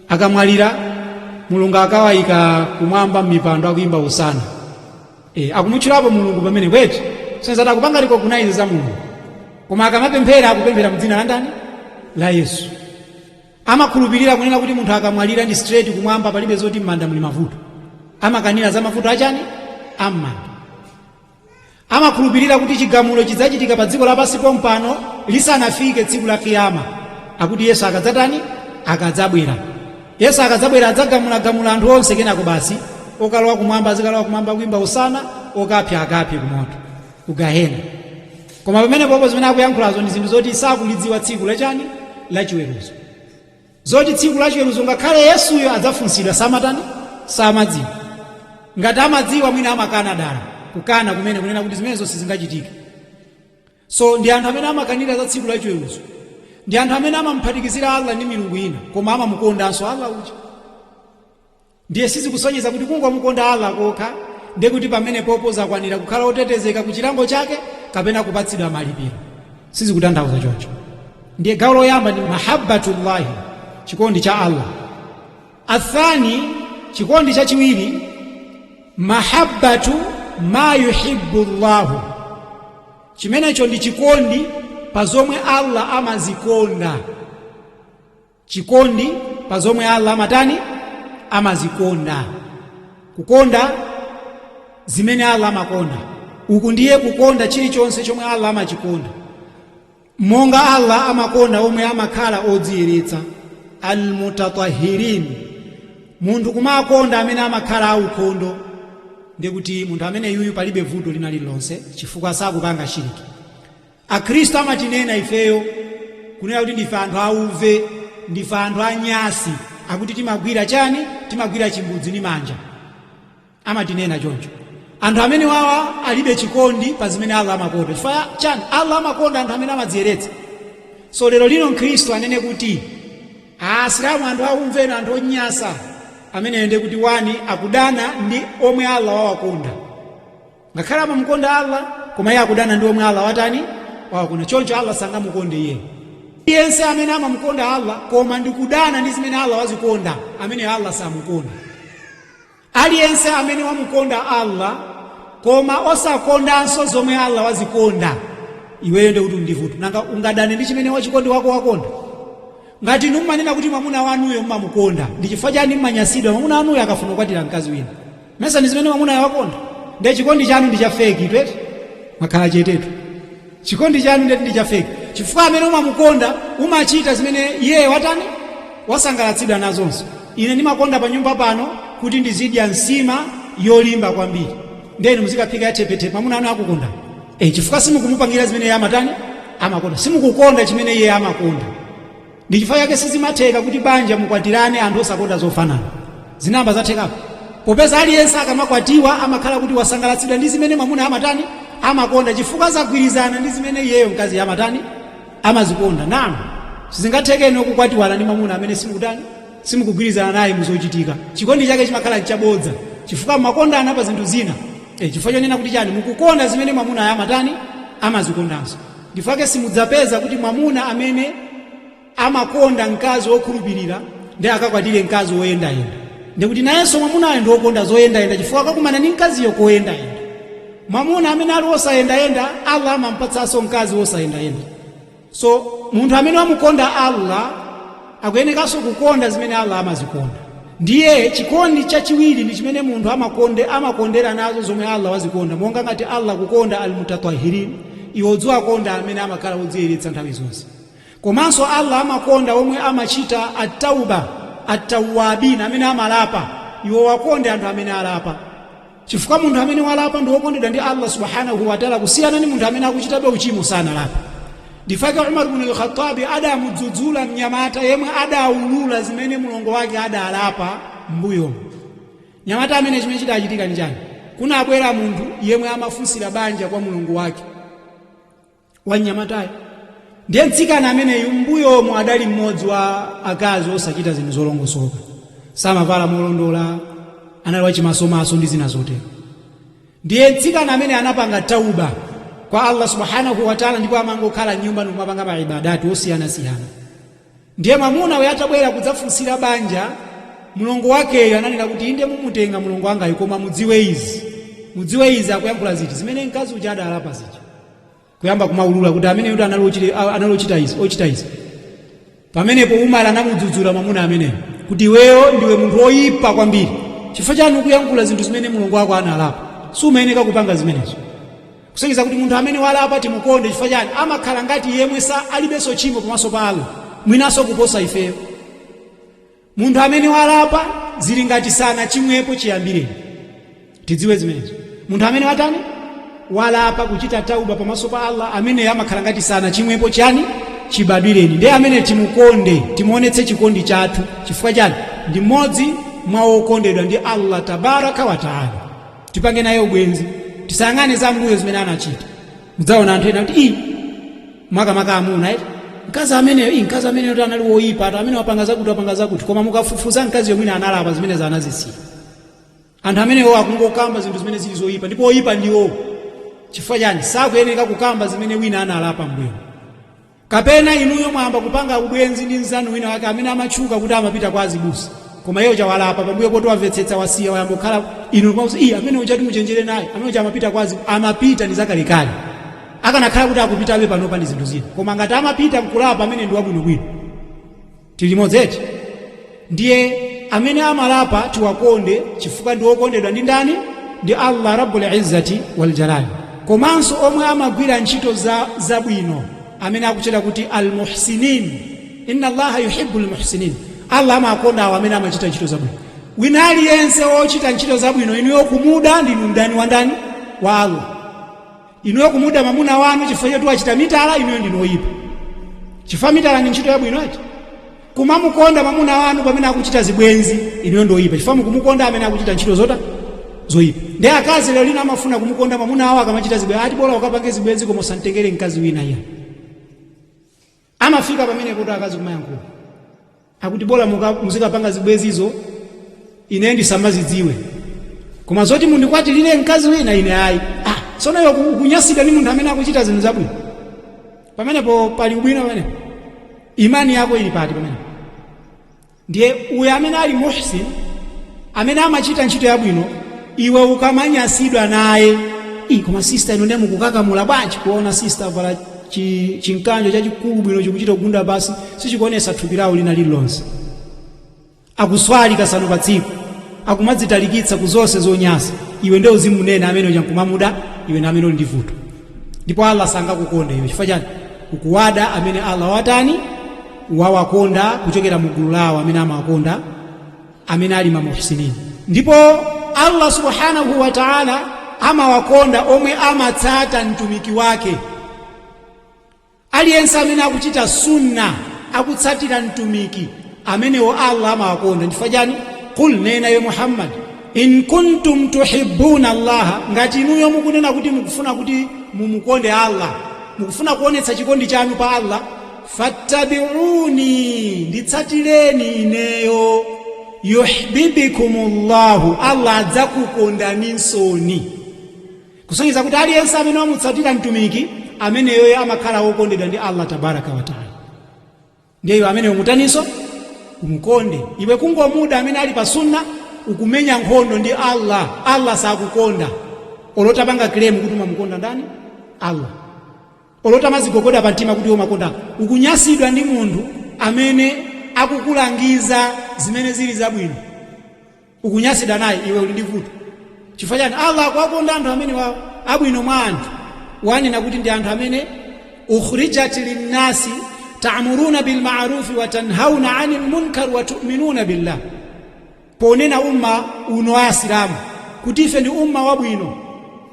akamwalira Mulungu akawayika kumwamba m'mipando akuyimba usana. Akumutchulapo Mulungu pamene kweti senzati akupanga recognize za Mulungu, koma akamapemphera akupemphera mdzina la ndani? La Yesu. Amakhulupirira kunena kuti munthu akamwalira ndi straight kumwamba, palibe zoti m'manda muli mavuto. Amakanira za mavuto achani? Am'manda. Amakhulupirira kuti chigamulo chidzachitika pa dziko lapansi pompano lisanafike tsiku la kiyama. Akuti Yesu akadzatani? Akadzabwera. Yesu akadzabwera adzagamulagamula anthu onse, kenako basi okalowa kumwamba azikalowa kumwamba kuimba usana, okapya akapye kumoto kugahena. Koma pamene popo zimene akuyankhulazo ndi zinthu zoti sakulidziwa tsiku lachani? Lachiweruzo. Zoti tsiku lachiweruzo ngakhale Yesuyo adzafunsidwa samatani? Samadziwa. Ngati amadziwa mwina amakana dala, kukana kumene kunena kuti zimenezo sizingachitike. So ndi anthu amene amakanira za tsiku lachiweruzo, ndi anthu amene amamphatikizira Allah ndi milungu ina, koma amamukondanso Allah uja. Ndiye sizikusonyeza kuti kungomukonda Allah kokha ndiye kuti pamene popo zakwanira kukhala otetezeka ku chilango chake kapena kupatsidwa malipiro. Sizikutanthauza choncho. Ndiye gawo loyamba ndi mahabbatullahi, chikondi cha Allah. Athani, chikondi chachiwiri, mahabbatu ma yuhibbu Llahu, chimenecho ndi chikondi pa zomwe Allah amazikonda. Chikondi pa zomwe Allah amatani? Amazikonda. Kukonda zimene Allah amakonda. Uku ndiye kukonda chilichonse chomwe Allah amachikonda, monga Allah amakonda omwe amakhala odziyeretsa, almutatahirin. Munthu kumakonda amene amakhala aukhondo, ndiye kuti munthu amene yuyu palibe vuto lina lililonse, chifukwa sakupanga shiriki. Akhristu amatinena ifeyo kunena kuti ndife anthu auve, ndife anthu anyasi, akuti timagwira chani? Timagwira chimbudzi ndi manja. Amatinena choncho. Anthu amene wawa alibe chikondi pa zimene Allah amakonda. Chifukwa chani? Allah amakonda anthu amene amadziyeretsa. So lero lino Mkhristu anene kuti Asilamu anthu aumveno, anthu onyasa, ameneyo ndiye kuti wani akudana ndi omwe Allah wawakonda. Ngakhale amamukonda Allah, koma iye akudana ndi omwe Allah watani? Wawakonda. Choncho Allah sangamukonde iye. Yense amene amamukonda Allah koma ndikudana ndi zimene Allah wazikonda, amene Allah samukonda. Aliyense amene wamukonda Allah koma osakondanso zomwe Allah wazikonda, iweyo ndiye kuti ndi vuto. Nanga ungadane ndi chimene wachikondi wako wakonda? Ngati inu mmanena kuti mwamuna wanuyo mmamukonda, ndi chifukwa chani mmanyasidwa mwamuna wanuyo akafuna kukwatira mkazi wina? Mesa ndi zimene mwamunayo wakonda? Ndiye chikondi chanu ndi cha fake eti? Mwakhala chetetu. Chikondi chanu ndeti ndi cha fake, chifukwa amene umamukonda umachita zimene iye watani, wasangalatsidwa nazonso. Ine ndimakonda pa nyumba pano kuti ndizidya nsima yolimba kwambiri, ndiye inu muzikaphika yathepethepe, mwamuna anu akukonda? Chifukwa simukumupangira zimene iye amatani, amakonda. Simukukonda chimene iye amakonda. Ndi chifukwa chake sizimatheka kuti banja mukwatirane anthu osakonda zofanana. Zinayamba zathekapo? Popeza aliyense akamakwatiwa amakhala kuti wasangalatsidwa ndi zimene mwamuna amatani, amakonda, chifukwa zagwirizana ndi zimene iyeyo mkazi amatani, amazikonda. Naam, sizingatheke inu kukwatiwana ndi mwamuna amene simukutani, simukugwirizana naye muzochitika. Chikondi chake chimakhala nchabodza, chifukwa mmakondana pa zinthu zina. Chifukwa chonena kuti chani, mukukonda zimene mwamuna amatani, amazikondanso. Ndifake simudzapeza kuti mwamuna amene amakonda mkazi wokhulupirira ndi akakwatire mkazi woyendayenda, ndikuti nayenso mwamunayo ndi wokonda zoyendayenda, chifukwa akakumana ndi mkaziyo koyendayenda. Mwamuna amene ali wosayendayenda, Allah amampatsanso mkazi wosayendayenda. So munthu amene wamukonda Allah akuyenekanso kukonda zimene Allah amazikonda. Ndiye chikondi chachiwiri ndi chimene munthu amakondera nazo zomwe Allah wazikonda, monga ngati Allah kukonda almutatahirin, iwe udziwakonda amene amakhala odziyeretsa nthawi zonse. Komanso Allah amakonda omwe amachita at-tauba, at-tawabin, amene amalapa, iwe wakonde anthu amene alapa, chifukwa munthu amene walapa ndi wokondedwa ndi Allah subhanahu wa ta'ala, kusiyana ndi munthu amene akuchitabe uchimo sanalapa. Ndifake Umar ibn al-Khattab adamudzudzula mnyamata yemwe adaulula zimene mlongo wake adalapa m'mbuyomo. Mnyamata amene chimene chidachitika ndi chani? Kunabwera munthu yemwe amafunsira banja kwa mlongo wake wa mnyamatayo. Ndiye mtsikana ameneyu m'mbuyomo adali mmodzi wa akazi osachita zinthu zolongosoka, samavala molondola, anali wachimasomaso ndi zina zotero. Ndiye mtsikana amene anapanga tauba kwa Allah subhanahu wa ta'ala, ndipo amangokhala m'nyumba ndikumapanga maibadati osiyanasiyana. Ndiye mwamuna uyo atabwera kudzafunsira banja, mlongo wakeyo ananena kuti inde mumutenga mlongo wangayo, koma mudziwe izi, mudziwe izi. Akuyankhula ziti? Zimene mkazi uja adalapa zija, kuyamba kumaulula kuti amene kuti anali ochita izi, ochita izi. Pamenepo Umar anamudzudzula mwamuna ameneyo kuti iweyo ndiwe munthu woyipa kwambiri, chifukwa chani ukuyankhula zinthu zimene mlongo wako analapa? Sumayeneka kupanga zimenezo. Kusonyeza kuti munthu amene walapa timukonde, chifukwa chani? Amakhala ngati yemwe sa alibenso tchimo pamaso pa Allah, mwinanso kuposa ifeyo. Munthu amene walapa zili ngati sana chimwepo chiyambireni. Tidziwe zimenezo. Munthu amene watani, walapa, kuchita tauba pamaso pa Allah, amene amakhala ngati sana chimwepo chani, chibadwireni. Ndiye amene timukonde, timuonetse chikondi chathu. Chifukwa chani? Ndi mmodzi mwa wokondedwa ndi Allah tabaraka wa taala. Tipange naye ubwenzi, tisayang'ane za mbuyo zimene anachita. Mudzaona anthu ena kuti ii, makamaka amuna eti, mkazi ameneyo, ii, mkazi ameneyo kuti anali woyipa, ati amene wapanga zakuti, wapanga zakuti. Koma mukafufuza, mkazi yomwene analapa zimene zanazisiya. Anthu amenewo akungokamba zinthu zimene zili zoyipa, ndipo oyipa ndiwo. Chifukwa chani? Sakuyeneka kukamba zimene wina analapa mbuyo. Kapena inuyo mwamba kupanga ubwenzi ndi mnzanu wina wake amene amatchuka kuti amapita kwa azibusa, koma iye chawalapa pambuyo poti wamvetsetsa, wasiya, wayamba kukhala inu kumauza, iye amene uchati muchenjere naye, amene uja amapita kwa azibusa, amapita ndi zakalekale. Akanakhala kuti akupitabe panopa ndi zinthu zina, koma ngati amapita nkulapa, amene ndi wabwinobwino. Tili limodzi eti? Ndiye amene amalapa tiwakonde, chifukwa ndi wokondedwa ndi ndani? Ndi Allah rabbul izzati wal jalali. Komanso omwe amagwira ntchito za zabwino, amene akutchedwa kuti almuhsinin, inna Allaha yuhibbu almuhsinin, Allah amakonda awo amene amachita ntchito zabwino. Wina aliyense wochita ntchito zabwino inuyo kumuda, ndinu mdani wa ndani? Wa Allah. Inuyo kumuda mwamuna wanu chifukwa choti wachita mitala, inuyo ndinu oyipa, chifukwa mitala ndi ntchito yabwino eti? Kumamukonda mwamuna wanu pamene akuchita zibwenzi, inuyo ndi oyipa, chifukwa mukumukonda amene akuchita ntchito zota zoyipa. Ndi akazi lero lino amafuna kumukonda mwamuna wawo akamachita zibwenzi, ati bola ukapange zibwenzi koma usantengere mkazi wina. Iya, amafika pamene kuti akazi kumayankhula akuti bola muzikapanga zibwenzizo, ine ndisamazidziwe, koma zoti mundikwatirire mkazi wina ine ayi. Ah, tsono iwe ukunyasidwa ndi munthu amene akuchita zinthu zabwino, pamenepo pali ubwino pamenepo? Imani yako ili pati pamenepo? Ndiye uyo amene ali muhsin, amene amachita ntchito yabwino, iwe ukamanyasidwa naye, ii, koma sister inu ndiye mukukakamula bwanji kuona sister avala Chinkanjo chachikulu bwino chikuchita kugunda pasi, sichikuonesa thupi lawo lina lililonse. Akuswali kasanu pa tsiku, akumadzitalikitsa ku zonse zonyasa. Iwe ndiye uzimunena amene uja nkumamuda, iwe na amene uli ndi vuto, ndipo Allah sangakukonde iwe. Chifukwa chani? Ukuwada amene Allah watani? Wawakonda kuchokera mu gulu lawo amene amawakonda, amene ali mamuhsinin. Ndipo Allah subhanahu wa ta'ala amawakonda omwe amatsata mtumiki wake. Aliyense amene akuchita sunna, akutsatira mtumiki, amenewo Allah amawakonda. Chifukwa chani? Qul, nena iwe Muhammad, in kuntum tuhibbuna Allaha, ngati inuyo mukunena kuti mukufuna kuti mumukonde Allah, mukufuna kuonetsa chikondi chanu pa Allah, fattabi'uni, nditsatireni ineyo, yuhbibikumullahu, Allah adzakukondaninsoni. Kusonyeza kuti aliyense amene wamutsatira mtumiki, ameneyoyo amakhala wokondedwa ndi Allah tabaraka wa taala. Ndiye iwe ameneyo mutaninso? Umukonde. Iwe kungomuda amene ali pa sunna, ukumenya nkhondo ndi Allah. Allah sakukonda, olo utapanga claim kuti umamukonda ndani? Allah. Olo utamazigogoda pa mtima kuti umakonda, ukunyasidwa ndi munthu amene akukulangiza zimene zili zabwino, ukunyasidwa naye, iwe uli ndi vuto. Chifukwa chani? Allah akuwakonda anthu amene wawo abwino mwa anthu, wanena kuti ndi anthu amene ukhrijat linnasi ta'muruna bilma'rufi wa tanhauna 'anil munkar wa tu'minuna billah. Ponena umma uno wa Asilamu kuti ife ndi umma wabwino,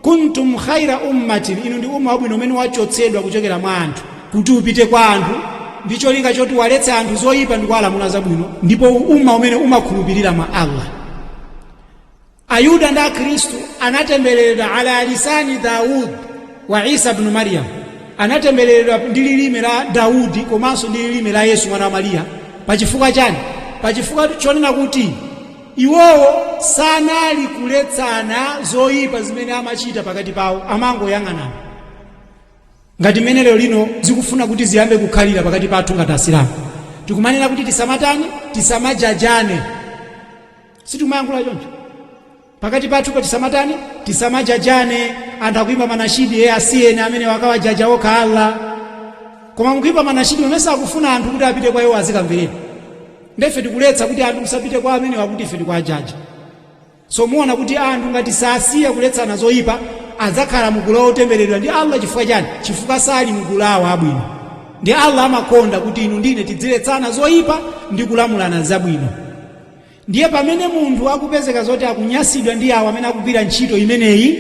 kuntum khaira ummatin, inu ndi umma wabwino umene wachotsedwa kuchokera mwa anthu kuti upite kwa anthu ndi cholinga choti waletse anthu zoyipa ndi kuwalamula zabwino, ndipo umma umene umakhulupirira mwa Allah. Ayuda ndi Akhristu anatembereredwa ala lisani Daud wa Isa bnu Maryam, anatembereredwa ndi lilime la Daudi komanso ndi lilime la Yesu mwana wa Mariya. Pachifukwa chani? Pachifukwa chonena kuti iwowo sanali kuletsana zoyipa zimene amachita pakati pawo, amangoyang'anana, ngati mmene lero lino zikufuna kuti ziyambe kukhalira pakati pathu ngati Asilamu. Tikumanena kuti tisamatani? Tisamajajane. Sitikumayankhula choncho pakati pathu pa? Tisamatani? Tisamajajane. Anthu akuimba manashidi, e, asiyeni amene wakawajaja okha Allah. Koma mukuimba manashidi pamene sakufuna anthu kuti apite kwa iwo azikamverera. Ndefe tikuletsa kuti anthu musapite kwa amene wakuti ife tikuwajaja. So muona kuti anthu ngati sasiya kuletsana zoyipa, adzakhala mugulu otembereredwa ndi Allah. Chifukwa chani? Chifukwa sali mugulu awo abwino. Ndi Allah amakonda kuti inu ndine tidziletsana zoyipa ndi kulamulana zabwino. Ndiye pamene munthu akupezeka zoti akunyasidwa ndi awo amene akugwira ntchito imeneyi,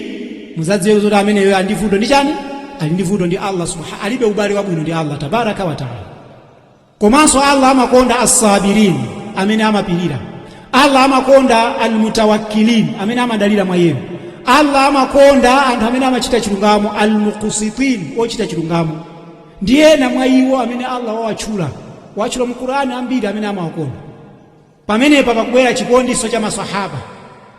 muzadziwe zoti ameneyo ali ndi vuto ndi chani? Ali ndi vuto ndi Allah subhanahu, alibe ubale wabwino ndi Allah tabaraka wa taala. Komanso Allah amakonda as-sabirin, amene amapirira. Allah amakonda almutawakkilin, amene amadalira mwa iyeyo. Allah amakonda anthu amene amachita chilungamo, almuqsitin, ochita chilungamo, ndi ena mwa iwo amene Allah wawatchula, watchula mu Qur'ani ambiri amene amawakonda. Pamenepa pakubwera chikondiso cha maswahaba.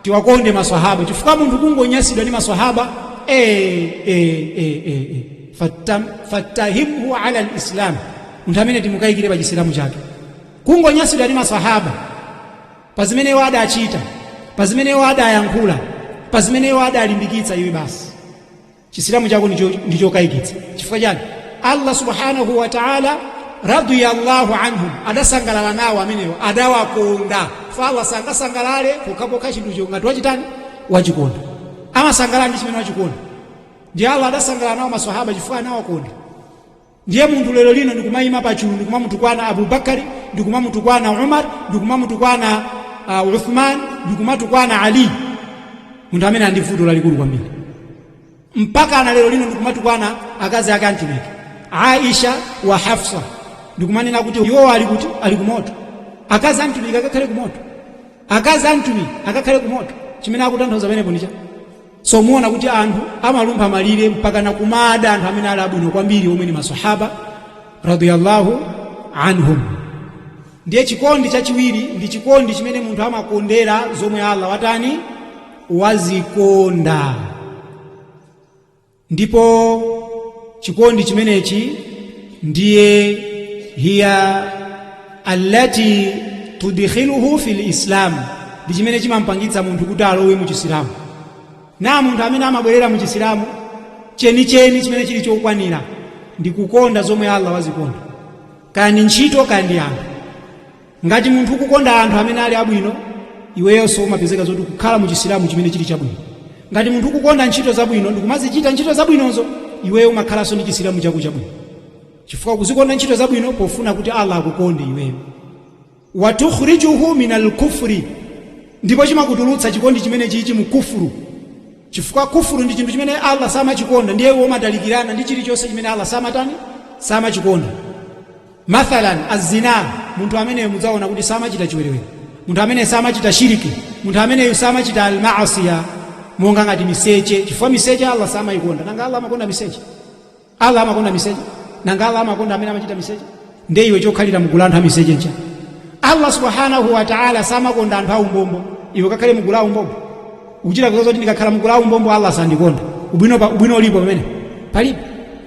Tiwakonde maswahaba, chifukwa munthu kungonyasidwa ndi maswahaba, fattahimhu ala alislam, munthu amene timukayikire pa chisilamu chake. Kungonyasidwa ndi maswahaba pa zimene iwo adachita, pa zimene iwo adayankhula, pa zimene iwo adalimbikitsa, iwe basi chisilamu chako ndichokayikitsa. Chifukwa chani? Allah subhanahu wa ta'ala radiyallahu anhum, adasangalala nawo amenewo, adawakonda. Fa Allah sangasangalale pokhapokha chinthucho ngati wachitani? Wachikonda. Amasangalala ndi chimene wachikonda. Ndi Allah adasangalala nawo maswahaba chifukwa anawakonda. Ndiye munthu lero lino ndikumayima pachulu ndikumamutukwana Abubakari, ndikumamutukwana Umar, ndikumamutukwana Uthman, ndikumatukwana Ali, munthu amene ali ndi vuto lalikulu kwambiri. Mpaka na lero lino ndikumatukwana akazi ake amtumiki Aisha wa Hafsa, ndikumanena kuti iwo ali kuti? Ali kumoto. Akazi amtumiki akakhale kumoto? Akazi amtumiki akakhale kumoto? Chimene akutanthauza pamenepo ndicha. So muona kuti anthu amalumpha malire mpaka na kumada anthu amene ali abwino kwambiri, omwe ni masahaba radiyallahu anhum. Ndiye chikondi chachiwiri ndi chikondi chimene munthu amakondera zomwe Allah watani? Wazikonda. Ndipo chikondi chimenechi ndiye hiya allati tudkhiluhu fil islam, ndi chimene chimampangitsa munthu kuti alowe mu chisilamu. Na munthu amene amabwerera mu chisilamu chenicheni chimene chili chokwanira Ndi kukonda zomwe Allah wazikonda, kaya ndi ntchito, kaya ndi anthu. Ngati munthu ukukonda anthu amene ali abwino, iweyonso umapezeka zoti kukhala mu Chisilamu chimene chili chabwino. Ngati munthu ukukonda ntchito zabwino ndikumazichita ntchito zabwinozo, iweyo umakhalanso ndi Chisilamu chako chabwino, chifukwa kuzikonda ntchito zabwino pofuna kuti Allah akukonde iweyo. Watukhrijuhu min alkufri, ndipo chimakutulutsa chikondi chimene chichi mu kufuru, chifukwa kufuru ndi chinthu chimene Allah samachikonda. Ndiye iwe umatalikirana ndi chilichonse chimene Allah samatani, samachikonda. Mathalan azina, munthu ameneyo mudzaona kuti samachita chiwerewere, munthu amene samachita shiriki, munthu ameneyo samachita almaasiya monga ngati miseche, chifukwa miseche Allah samayikonda. Nanga Allah amakonda miseche? Allah amakonda miseche? Nanga Allah amakonda amene amachita miseche? Ndiye iwe chokhalira mugulu anthu amiseche ncha? Allah subhanahu wa ta'ala samakonda anthu aumbombo, iwe kakhale mugulu aumbombo? Ukuchita kuzoza kuti ndikakhala mugulu aumbombo Allah sandikonda. Ubwino pa ubwino ulipo pamene palibe.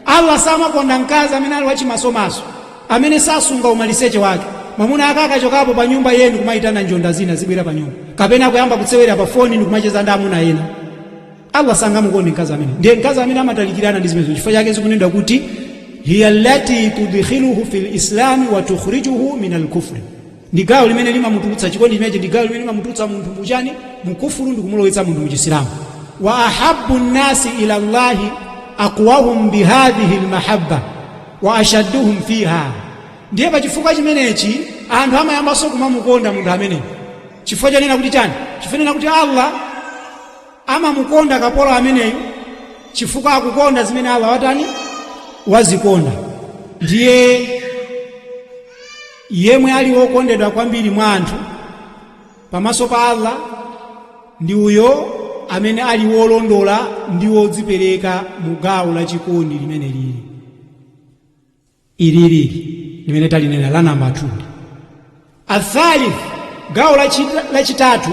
Allah samakonda mkazi amene ali wachimasomaso, amene sasunga umaliseche wake. Mwamuna ake akachokapo pa nyumba yenu kumayitana njonda zina zibwera pa nyumba, kapena kuyamba kutsewera pa foni ndi kumacheza ndi amuna ena. Allah sangamukonde mkazi amene. Ndiye mkazi amene amatalikirana ndi zimenezo. Chifukwa chake zikunenedwa kuti hiya allati tudkhiluhu fil islami wa tukhrijuhu min al-kufri, ndi gawo limene limamutulutsa chikondi chimenechi, ndi gawo limene limamutulutsa munthu muchani, mukufuru, ndi kumulowetsa munthu muchisilamu. Wa ahabbu nnasi ila llahi aqwahum bihadhihi lmahabba wa ashadduhum fiha. Ndiye pachifukwa chimenechi anthu amayambanso kumamukonda munthu ameneyo. Chifukwa chonena kuti chani? Chifukwa chonena kuti Allah amamukonda kapolo ameneyu chifukwa akukonda zimene Allah watani, wazikonda. Ndiye yemwe ali wokondedwa kwambiri mwa anthu pamaso pa Allah ndi uyo amene ali wolondola ndi wodzipereka mu gawo la chikondi limene lili ililili limene talinena la namba 2. Athalith, gawo lachitatu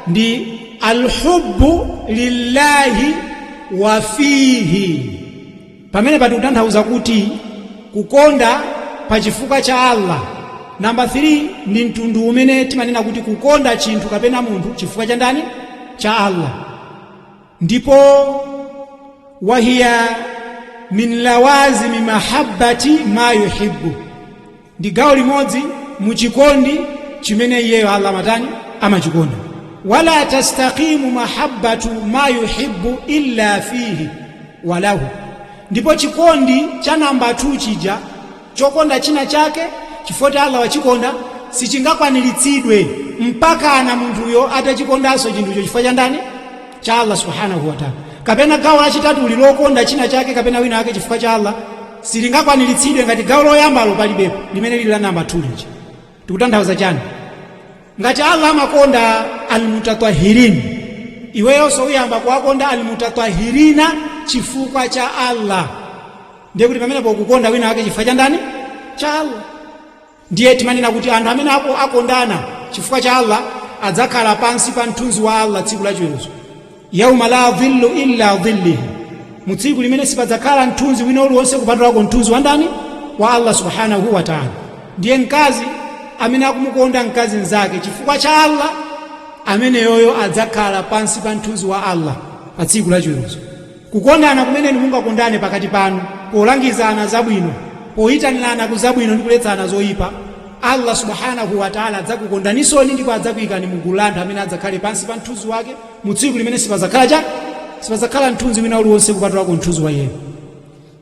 ndi alhubbu lillahi wa fihi. Pamene pati kutanthauza kuti kukonda pa chifukwa cha Allah. Namba 3 ndi mtundu umene timanena kuti kukonda chinthu kapena munthu chifukwa cha ndani? Cha Allah. Ndipo wahiya min lawazimi mahabbati ma yuhibbu, ndi gawo limodzi muchikondi chimene iyeyo Allah amatani, amachikonda. Wala tastaqimu mahabbatu ma yuhibbu illa fihi walahu, ndipo chikondi cha namba 2 chija chokonda china chake chifukwa kuti Allah wachikonda sichingakwaniritsidwe mpaka ana munthuyo atachikondanso chinthucho chifukwa cha ndani? Cha Allah subhanahu wa ta'ala. Kapena gawo lachitatu lilokonda china chake kapena wina wake chifukwa cha Allah silingakwaniritsidwe ngati gawo loyambalo palibepo, limene lili la namba 2 lija. Tikutanthauza chani? Ngati Allah amakonda almutatahirin, iweyonso uyamba kuwakonda almutatahirina chifukwa cha Allah. Ndiye kuti pamenepo ukukonda wina wake chifukwa cha ndani? Cha Allah. Ndiye timanena kuti anthu amene akondana chifukwa cha Allah adzakhala pansi pa mthunzi wa Allah tsiku lachiweruzo, yauma la dhillu illa dhillihi, mu tsiku limene sipadzakhala mthunzi wina uliwonse kupatulako mthunzi wa ndani? Wa Allah subhanahu wa ta'ala. Ndiye mkazi amene akumukonda mkazi mnzake chifukwa cha Allah, ameneyoyo adzakhala pansi pa mthunzi wa Allah pa tsiku lachiweruzo. Kukondana kumene mungakondane pakati panu polangizana zabwino, poyitanirana ku zabwino ndi kuletsana zoyipa, Allah subhanahu wa ta'ala adzakukondanisoni ndipo adzakuyikani mu gulu la anthu amene adzakhale pansi pa mthunzi wake mu tsiku limene sipadzakhala mthunzi wina uliwonse kupatulako mthunzi wa iyeyo.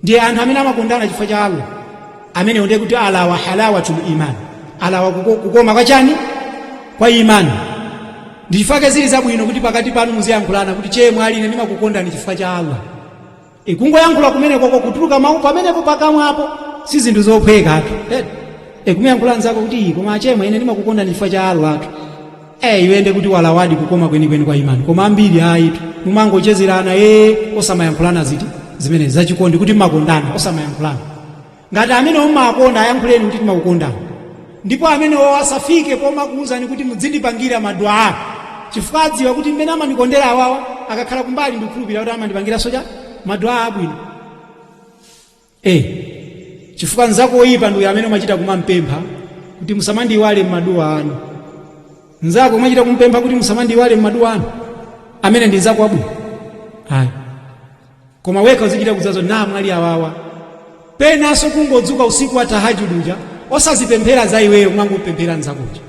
Ndiye anthu amene amakondana chifukwa cha Allah amenewo ndiye kuti alawa halawatul iman, alawa kukoma kwa chani? Kwa imani. Ndi chifukwa zili zabwino kuti pakati panu muziyankhulana kuti che mwali ine ndimakukondani chifukwa cha Allah. Kungoyankhula kumene koko kutuluka mawu pamenepo pakamwapo si zinthu zophwekatu. Kumuyankhula nzako kuti koma achemwe ine ndimakukondani chifukwa cha Allah atu. Iwe ndiye kuti walawadi kukoma kwenikweni kwa imani. Koma ambiri ayitu mumangochezerana osamayankhulana ziti zimene zachikondi kuti mmakondana osamayankhulana. Ngati amene mumakonda ayankhuleni kuti timakukondani, ndipo amene asafike pomakuwuzani kuti mudzindipangira maduaa, chifukwa adziwa kuti mmene amandikondera awawa akakhala kumbali ndikukhulupirira kuti amandipangiranso cha maduaa abwino. Chifukwa nzako oyipa ndiuyo amene umachita kumampempha kuti musamandiyiwale mmaduwa anu. Nzako umachita kumpempha kuti musamandiyiwale mmaduwa anu, amene ndi nzako wabwino ayi. Koma wekha uzichita kudzazo na mwali awawa Penanso kungodzuka usiku wa tahajudi uja, osazipemphera za iweyo, kumangopemphera nzakuja.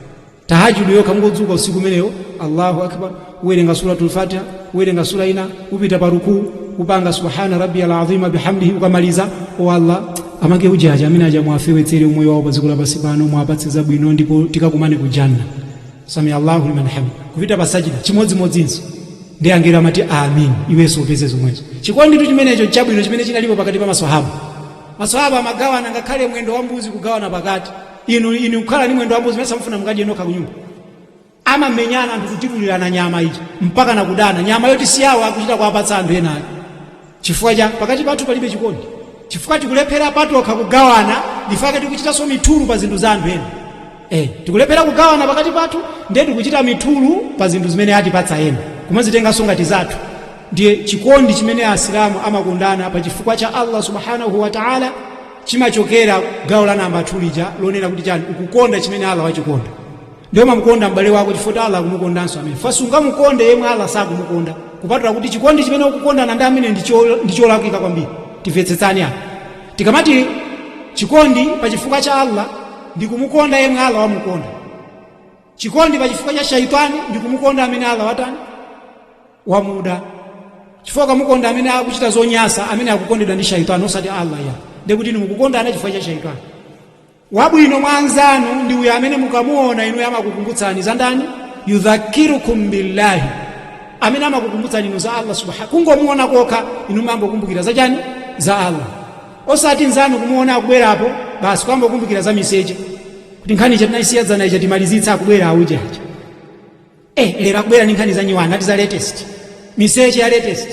Tahajudi yokha, kungodzuka usiku umeneyo, Allahu akbar, uwerenga Suratul Fatiha, uwerenga sura ina, upita pa rukuu, upanga subhana rabbiyal azima bihamdihi. Ukamaliza, o Allah, amake ujaja amene aja mwafewetsere umoyo wawo pa dziko lapansi pano, mwapatse zabwino, ndipo tikakumane ku janna. Sami Allahu liman hamid. Kupita pa sajida chimodzimodzinso, ndi angelo amati amin, iwenso upeze zomwezo. Chikonditu chimenecho chabwino chimene chinalipo pakati pa maswahaba. Maswahaba amagawana ngakhale mwendo wa mbuzi, kugawana pakati. Inu kukhala ndi mwendo wa mbuzi, mese mufuna mukadye nokha kunyumba? Amamenyana anthu kutibulirana nyama iji mpaka nakudana, nyama yoti siyawo, akuchita kuwapatsa anthu ena ake. Chifukwa cha pakati pathu palibe chikondi, chifukwa tikulephera patokha kugawana, ndifake tikuchitanso mithulu pa zinthu za anthu ena. Tikulephera kugawana pakati pathu, ndiye tikuchita mithulu pa zinthu zimene atipatsa ena, kumazitenganso ngati zathu. Ndiye chikondi chimene Asilamu amakondana pa chifukwa cha Allah subhanahu wa ta'ala chimachokera gawo la namba 2 lija, lonena kuti chani? Ukukonda chimene Allah wachikonda. Ndiye umamukonda m'bale wako chifukwa Allah akumukondanso amene fasungamukonde yemwe Allah sakumukonda, kupatula kuti chikondi chimene ukukondana ndi amene ndicholakwika kwambiri. Timvetsetsani apa. Tikamati chikondi pa chifukwa cha Allah, ndi kumukonda yemwe Allah wamukonda. Chikondi pa chifukwa cha shaitani ndi kumukonda amene Allah watani? Wamuda. Chifukwa kamukonda amene akuchita zonyasa, amene akukondedwa ndi shaitani osati Allah ya, ndikuti inu mukukondana chifukwa cha shaitani. Wabwino mwa anzanu ndi uyo amene mukamuona inuyo amakukumbutsani za ndani? Yudhakirukum billahi, amene amakukumbutsani inu za Allah subhanahu. Kungomuona kokha inu mambokumbukira za chani? Za Allah. Osati nzanu kumuona akubwerapo, basi kwambokumbukira za miseche, kuti nkhani ija tinayisiya dzana ija timalizitsa, akubwera auja aja. Lero akubwera ndi nkhani za nyiwani, ati za latest, miseche ya latest.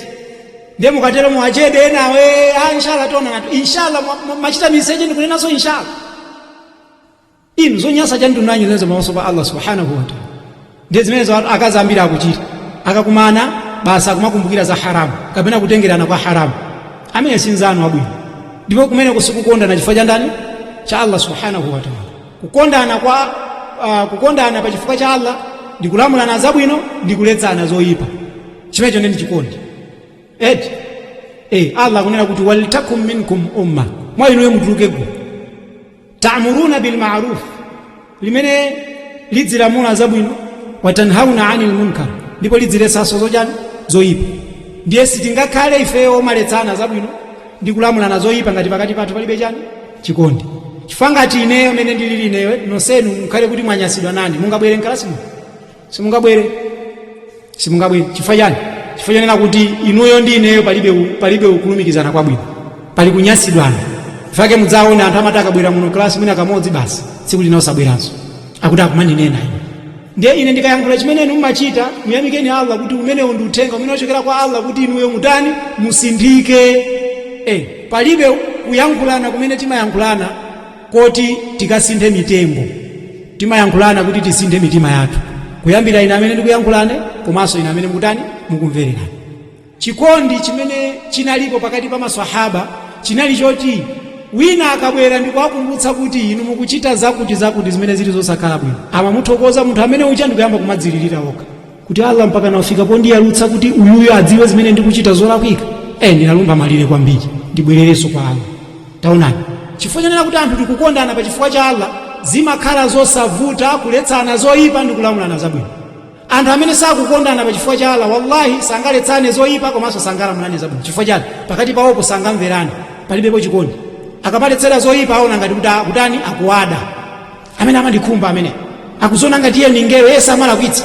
Ndiye mukatero muwachede enawe, ah, inshallah tiona natu inshallah. Machita miseche ndikunenanso inshallah. Inu zonyasa cha mtundu wanji zimenezo pamaso pa Allah subhanahu wa ta'ala? Ndiye zimenezo akazi ambiri akuchita. Akakumana basi akumakumbukira za haramu kapena kutengerana kwa haramu. Amene si nzanu wabwino, ndipo kumene kusikukondana chifukwa cha ndani? Cha Allah subhanahu wa ta'ala. Kukondana kwa kukondana pa chifukwa cha Allah ndi kulamulana zabwino ndi kuletsana zoyipa. Chimenecho ndi chikondi eti. Allah akunena kuti waltakum minkum umma, mwa inuyo mutuluke gulu, ta'muruna bil ma'ruf, limene lidzilamula zabwino, watanhauna 'anil munkar, ndipo lidziletsanso zochani? Zoyipa. Ndiye sitingakhale ifeyo omaletsana zabwino ndi kulamulana zoyipa ngati pakati pathu palibe chani? Chikondi. Chifukwa ngati ineyo mene ndilili ineyo, nonsenu mukhale kuti mwanyasidwa nani, mungabwere mkalasi muno? Simungabwere, simungabwere. Chifukwa chani? Chifukwa chanena kuti inuyo ndi ineyo palibe kulumikizana kwabwino, pali kunyasidwana. Fake mudzaona anthu amati akabwera muno klasi mwina kamodzi basi, tsiku lina osabweranso, akuti akumaninena ine. Ndiye ine ndikayankhula chimene inu mumachita, muyamikeni Allah kuti umenewo ndi uthenga umene wachokera kwa Allah kuti inuyo mutani? Musinthike. Palibe kuyankhulana kumene timayankhulana koti tikasinthe mitembo. Timayankhulana kuti tisinthe mitima yathu, kuyambira ine amene ndikuyankhulane komanso ine amene mukutani? Mukumvererani. Chikondi chimene chinalipo pakati pa maswahaba chinali choti wina akabwera ndikuwakumbutsa kuti inu mukuchita zakuti zakuti zimene zili zosakhala bwino, amamuthokoza munthu amene uja ndikuyamba kumadzilirira okha kuti Allah mpaka nawafika pondiyalutsa kuti uyuyo adziwe zimene ndikuchita zolakwika. Ndinalumba malire kwambiri, ndibwererenso kwa Allah. Taonani, chifukwa chonena kuti anthu tikukondana pa chifukwa cha Allah, zimakhala zosavuta kuletsana zoyipa ndi kulamulana zabwino. Anthu amene sakukondana pa chifukwa cha Allah, wallahi sangaletsane zoyipa komanso sangalamulane zabwino. Chifukwa chani? Pakati pawopo sangamverane, palibepo chikondi. Akamaletsera zoyipa aona ngati kuti akutani? Akuwada. Amene amandikhumba, amene akuziona ngati iye ni ngelo, iye samalakwitsa.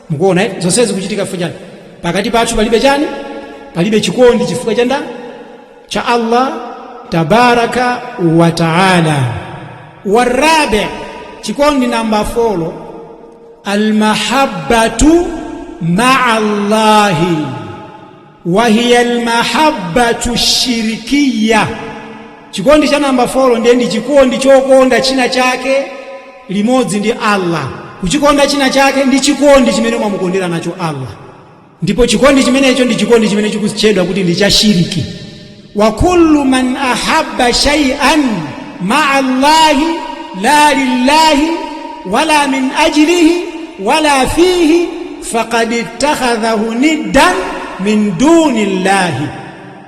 Mukuona zonsezi kuchitika chifukwa chani? Pakati pathu palibe chani? Palibe chikondi. Chifukwa cha ndani? Cha Allah tabaraka wa taala. Warabi, chikondi namba 4, almahabbatu maa Allahi, wa hiya almahabbatu shirkiya. Chikondi cha namba 4 ndiye ndi chikondi chokonda china chake limodzi ndi Allah. Kuchikonda china chake ndi chikondi chimene mwamukondera nacho Allah, ndipo chikondi chimenecho ndi chikondi chimene chikutchedwa kuti ndi cha shiriki. Wa kullu man ahabba shay'an ma'a Allahi la lillahi wala min ajlihi wala fihi faqad ittakhadhahu niddan min duni llahi.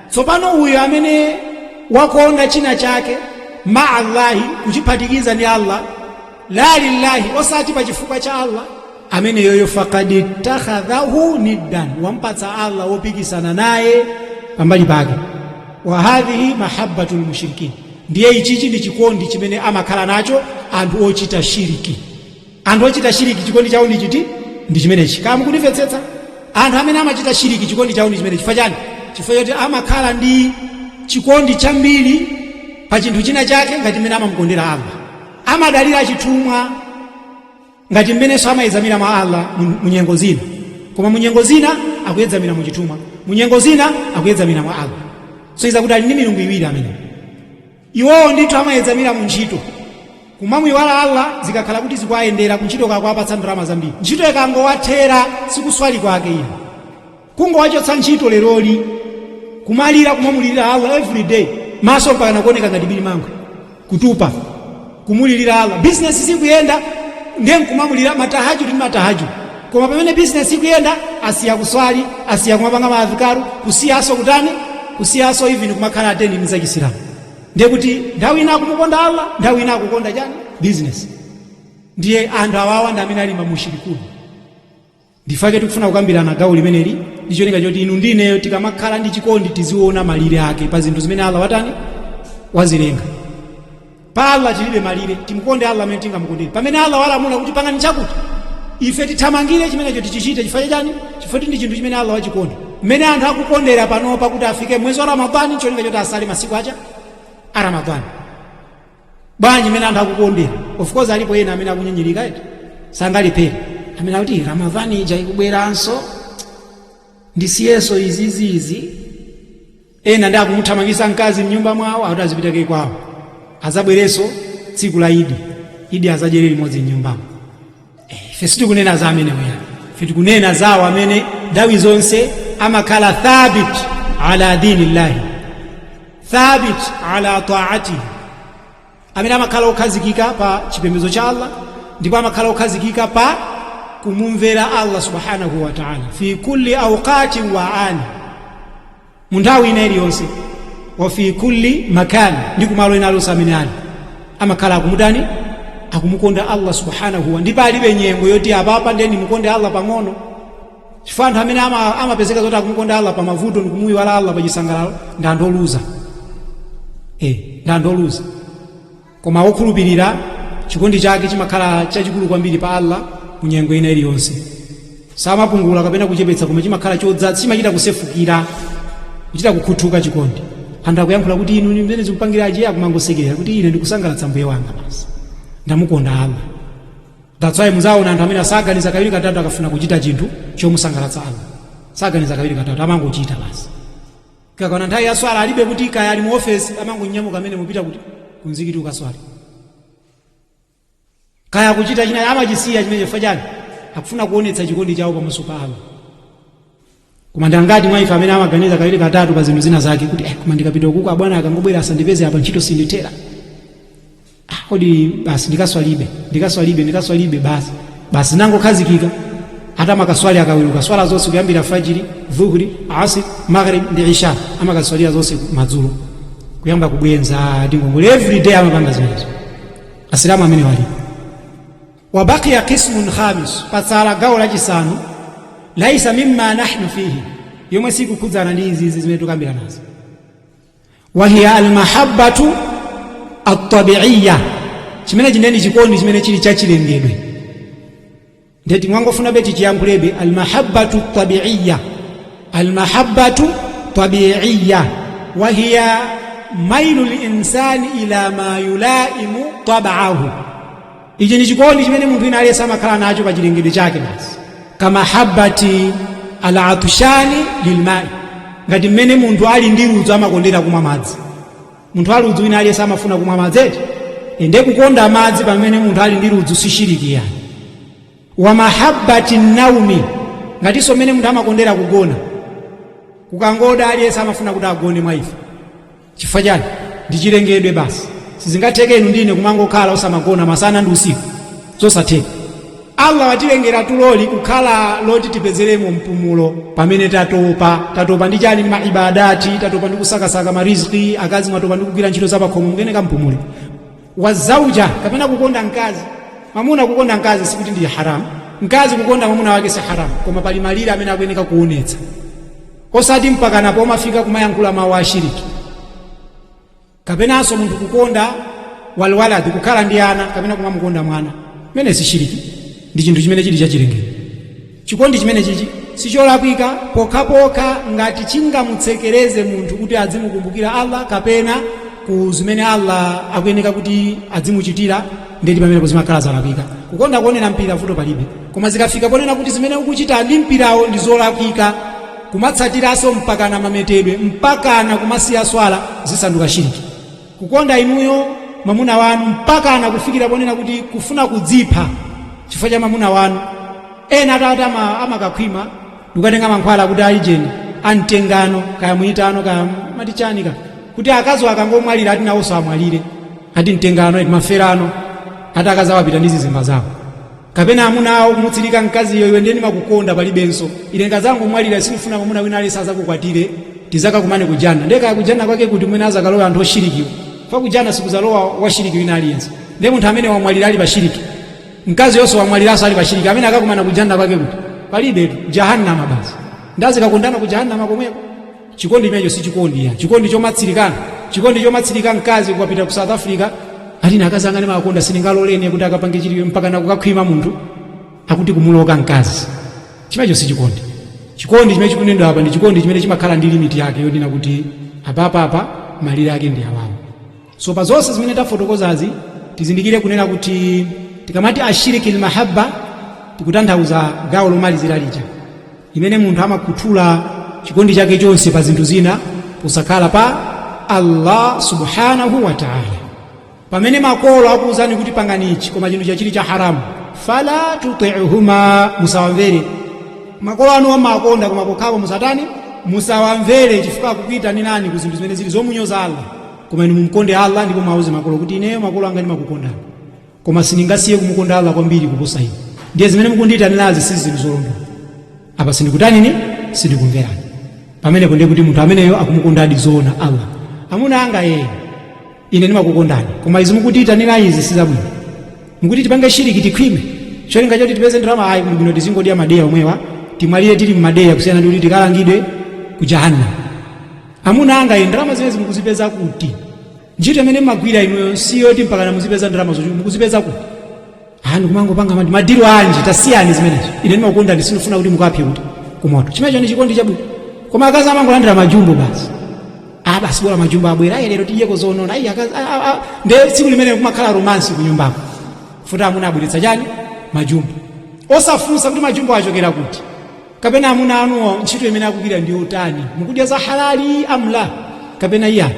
Tsopano uyo amene wakonda china chake maa Allahi, kuchiphatikiza ndi Allah, la lillahi, osati pa chifukwa cha Allah, amene yoyo faqad ittakhadhahu niddan, wampatsa Allah wopikisana naye pambali pake. Wa hadhihi mahabbatu lmushrikin, ndiye ichichi ndi chikondi chimene amakhala nacho anthu ochita shiriki. Anthu ochita shiriki chikondi chawo ndi chiti? Ndi chimenechi. Kaya mukundimvetsetsa? Anthu amene amachita shiriki chikondi chawo ndi chimenechi. Chifukwa chani? Chifukwa choti amakhala ndi chikondi chambiri pa chinthu china chake ngati mmene amamukondera Allah. Amadalira chithumwa ngati mmenenso amayedzamira mwa Allah mu nyengo zina, koma mu nyengo zina akuyedzamira mu chithumwa, mu nyengo zina akuyedzamira mwa Allah. So iza kuti ali ndi milungu iwiri amene iwowo ndithu amayedzamira mu ntchito, kumamuiwala Allah zikakhala kuti zikuwayendera kuntchito kakuwapatsa ndalama zambiri. Ntchito ikangowathera sikuswali kwake ino, kungowachotsa ntchito leroli, kumalira kumamulirira Allah every day, maso mpaka kuoneka ngati bilimangwe, kutupa, kumulirira Allah. Business sikuyenda ndiye nkumamulira matahajudi ndi matahajudi, koma pamene business ikuyenda asiya kuswali, asiya kumapanga maadhikaru, kusiyaso kutani, kusiyaso even kumakhala atendi ndi zachisilamu. Ndiye kuti nthawi ina akumukonda Allah, nthawi ina akukonda chani? Business. Ndiye anthu awawa ndi amene ali mamushirikuni. Ndifake tikufuna kukambirana gawo limeneli ndi cholinga choti inu ndi ineyo tikamakhala ndi chikondi tiziona malire ake pa zinthu zimene Allah watani, wazilenga. Pa Allah tilibe malire, timukonde Allah amene tingamukondere. Pamene Allah walamula kuti pangani chakuti, ife tithamangire chimenecho tichichite. Chifukwa chani? Chifukwa ndi chinthu chimene Allah wachikonda. Mmene anthu akukondera panopa kuti afike mwezi wa Ramadhani cholinga choti asale masiku acha a Ramadhani, bwanji mmene anthu akukondera? Of course alipo ena amene akunyinyirika eti, sangalephere, amene akuti Ramadhani ija ikubweranso, ndisiyeso iziziizi. Ena ndi akumuthamangisa mkazi mnyumba mwawo, akuti azipita kwawo, azabwerenso tsiku la Idi, Idi azadyere limodzi mnyumbamo. Ife sitikunena za amene weya, ife tikunena zawo amene nthawi zonse amakhala thabit ala dini llahi, thabit ala taatihi, amene amakhala okhazikika pa chipembedzo cha Allah ndipo amakhala okhazikika pa kumumvera Allah subhanahu wa ta'ala fi kulli awqatin wa ani, mu nthawi ina iliyonse, wa fi kulli makan, ndi kumalo ena alonse amene ali, amakhala akumutani, akumukonda Allah subhanahu wa, ndipo alibe nyengo yoti apapa ndiye ndimukonde Allah pang'ono. Chifukwa anthu amene amapezeka zoti akumukonda Allah pa mavuto ndikumuyiwala Allah pa chisangalalo ndi anthu oluza, ndi anthu oluza. Koma wokhulupirira chikondi chake chimakhala chachikulu kwambiri pa Allah mu nyengo ina iliyonse, samapungula kapena kuchepetsa, koma chimakhala chodzaza, chimachita kusefukira, kuchita kukhuthuka chikondi. Anthu akuyankhula kuti inu mmene zikupangira aje, akumangosekerera kuti ine ndikusangalatsa mbuye wanga basi, ndamukonda Allah. That's why muzaona anthu amene asaganiza kawiri katatu akafuna kuchita chinthu chomusangalatsa Allah, saganiza kawiri katatu, amangochita basi. Kakana nthawi ya swala alibe kuti kaya ali mu ofesi, amangonyamuka amene mupita kuti kumzikiti ukaswali. Kaya kuchita china amachisiya chimene. Chifukwa chani? Akufuna kuonetsa chikondi chawo pamaso pa Allah. Koma ndangati mwa ife amene amaganiza kawiri katatu pa zinthu zina zake kuti koma ndikapita ukuku abwana akangobwera asandipeze apa, ntchito sindithera, kodi basi ndikaswalibe, ndikaswalibe, ndikaswalibe basi, basi nangokhazikika. Atamakaswali akaweruka swala zonse kuyambira fajiri, dhuhuri, asr, maghrib ndi isha, amakaswalira zonse madzulo, kuyamba kubwenza ndingongole every day amapanga zimenezo. Asilamu amene walipo. Wabaqiya qismun khamis, patsala gawo lachisanu, laisa mimma nahnu fihi, yomwe sikukhudzana ndi izizi zimene tukambira nazo, wahiya almahabbatu atabiiya, chimene chindeni chikondi chimene chili chachilengedwe. Ndeti mwangofuna beti chiyankhulebe almahabbatu tabiiya, almahabbatu tabiiya, wahiya mailu linsani ila ma yulaimu tabaahu. Ichi ni chikondi chimene munthu ina aliyense amakhala nacho pa chilengedwe chake basi, kamahabbati alatshani lilmai, ngati mmene munthu ali ndi ludzu amakondera kumwa madzi. Munthu aludzu wina aliyense amafuna kumwa madzi eti, ende kukonda madzi pamene munthu ali ndi ludzu si shiriki yani. Wa mahabbati naumi, ngatinso mmene munthu amakondera kugona, kukangoda aliyense amafuna kuti agone mwa ife. Chifukwa chani? Ndi chilengedwe basi. Sizingatheke inu ndine kumangokhala osamagona masana ndi usiku, zosatheka. Allah watilengera tuloli kukhala loti tipezeremo mpumulo pamene tatopa. Tatopa ndi chani? Ndi maibadati, tatopa ndi kusakasaka mariziki, akazi mwatopa ndi kugwira ntchito zapakhomo, mukeneka mpumule. Wazauja, kapena kukonda mkazi. Mwamuna kukonda mkazi sikuti ndi haramu, mkazi kukonda mwamuna wake si haramu, koma pali malire amene akuyeneka kuonetsa, osati mpakana pomafika kumayankhula mawu ashiriki. Kapenanso munthu kukonda walwaladi, kukhala ndi ana, kapena kumamukonda mwana, mene si shiriki, ndi chinthu chimene chili chachilengedwe. Chikondi chimene chichi sicholakwika pokhapokha ngati chingamutsekereze munthu kuti adzimukumbukira Allah kapena ku zimene Allah akuyeneka kuti adzimuchitira, ndeti pamenepo zimakhala zalakwika. Kukonda kuonera mpira vuto palibe, koma zikafika ponena kuti zimene ukuchita ndi mpirawo ndi zolakwika, kumatsatiranso mpakana mametedwe, mpakana kumasiya swala, zisanduka shiriki. Kukonda inuyo mwamuna wanu mpakana kufikira ponena kuti kufuna kudzipha chifukwa cha mwamuna wanu. Ena atati amakakhwima ndikukatenga mankhwala kuti alijeni amtengano, kaya muitano, kaya matichanika, kuti akazi akangomwalira ati nawonso amwalire, ati mtengano, ati maferano, ati akazi awapita ndi zizimba zawo. Kapena amuna awo kumutsirika mkaziyo, iwe ndiye ndimakukonda, palibenso ine, nkazangomwalira sindifuna mwamuna wina aliyense azakukwatire, tizakakumane kujana. Ndiye kaya kujana kwake kuti mwene azakalowa anthu oshirikiwa fa kujana sikuzalowa washiriki wina aliyense. Ndiye munthu amene wamwalira ali pashiriki, mkazi yonso wamwaliranso ali pashiriki, amene akakumana kujana kwake kuti palibetu, jahannama basi, ndazikakondana ku jahannama komweko. Chikondi chimenecho si chikondi ya chikondi chomatsirikana, chikondi chomatsirika. Mkazi kukapita ku South Africa, ati akazi anga ndimakonda, sindingalolene kuti akapange chiliyo, mpaka nakukakhwima munthu akuti kumuloka mkazi. Chimenecho si chikondi. Chikondi chimene chikunenedwa apa ndi chikondi chimene chimakhala ndi limit yake yonena kuti apapapa malire ake ndi awawo. So pa zonse zimene tafotokozazi, tizindikire kunena kuti tikamati ashiriki lmahabba, tikutanthauza gawo lomalizira lija limene munthu amakhuthula chikondi chake chonse pa zinthu zina posakhala pa Allah subhanahu wa ta'ala. Pamene makolo akuwuzani kuti pangani ichi, koma chinthu chachili cha haramu, fala tuti'huma, musawamvere makolo anu. Amakonda, koma pokhapo musatani? Musawamvere, chifukwa akukuyitanirani ku zinthu zimene zili zomunyoza Allah. Koma inu mumkonde Allah, ndipo mwauze makolo kuti ineyo makolo anga ndimakukondani, koma sindingasiye kumukonda Allah kwambiri kuposa inu, ndiye zimene mukundiyitanirazi si zinthu zolondola apa, sindikutanini, sindikumverani. Pamenepo ndiye kuti munthu ameneyo akumukondadi zoona Allah. Amuna anga, yeye ine ndimakukondani, koma izi mukutiyitanira izi sizabwino, mukuti tipange shiriki, tikhwime cholinga choti tipeze ndalama, ayi, kuli bwino tizingodya madeya omwewa, timwalire tili mmadeya, kusiyana ndi kuti tikalangidwe ku jahannam. Amuna anga, ine ndalama zimene mukuzipeza kuti? Ntchito imene mmagwira inuyo siyoti mpakana muzipeza ndalama zochuluka, mukuzipeza kuti? Ani kumangopanga madiru anji, tasiyani zimenezo, ine ndimakukonda, ndisindifuna kuti mukaphe kuti kumoto. Chimenecho ndi chikondi chabwino. Koma akazi amangolandira majumbo basi, ah, basi bola majumbo abwera, ayi lero tidyeko zonona, ayi akazi, nde tsiku limene kumakhala romance kunyumbako, futi amuna abweretsa chani? Majumbo. Osafunsa kuti majumbo achokera kuti, kapena amuna anuwo ntchito imene akugwira ndi yotani, mukudya za halali amla kapena iya.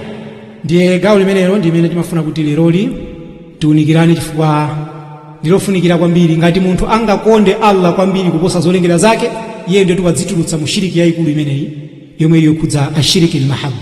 Ndiye gawo limenelo ndi limene timafuna kuti leroli tiunikirane, chifukwa ndilofunikira kwambiri. Ngati munthu angakonde Allah kwambiri kuposa zolengedwa zake, iye ndiye wadzitulutsa mu shiriki yayikulu imeneyi yomwe ili yokhudza ashiriki lmahabba.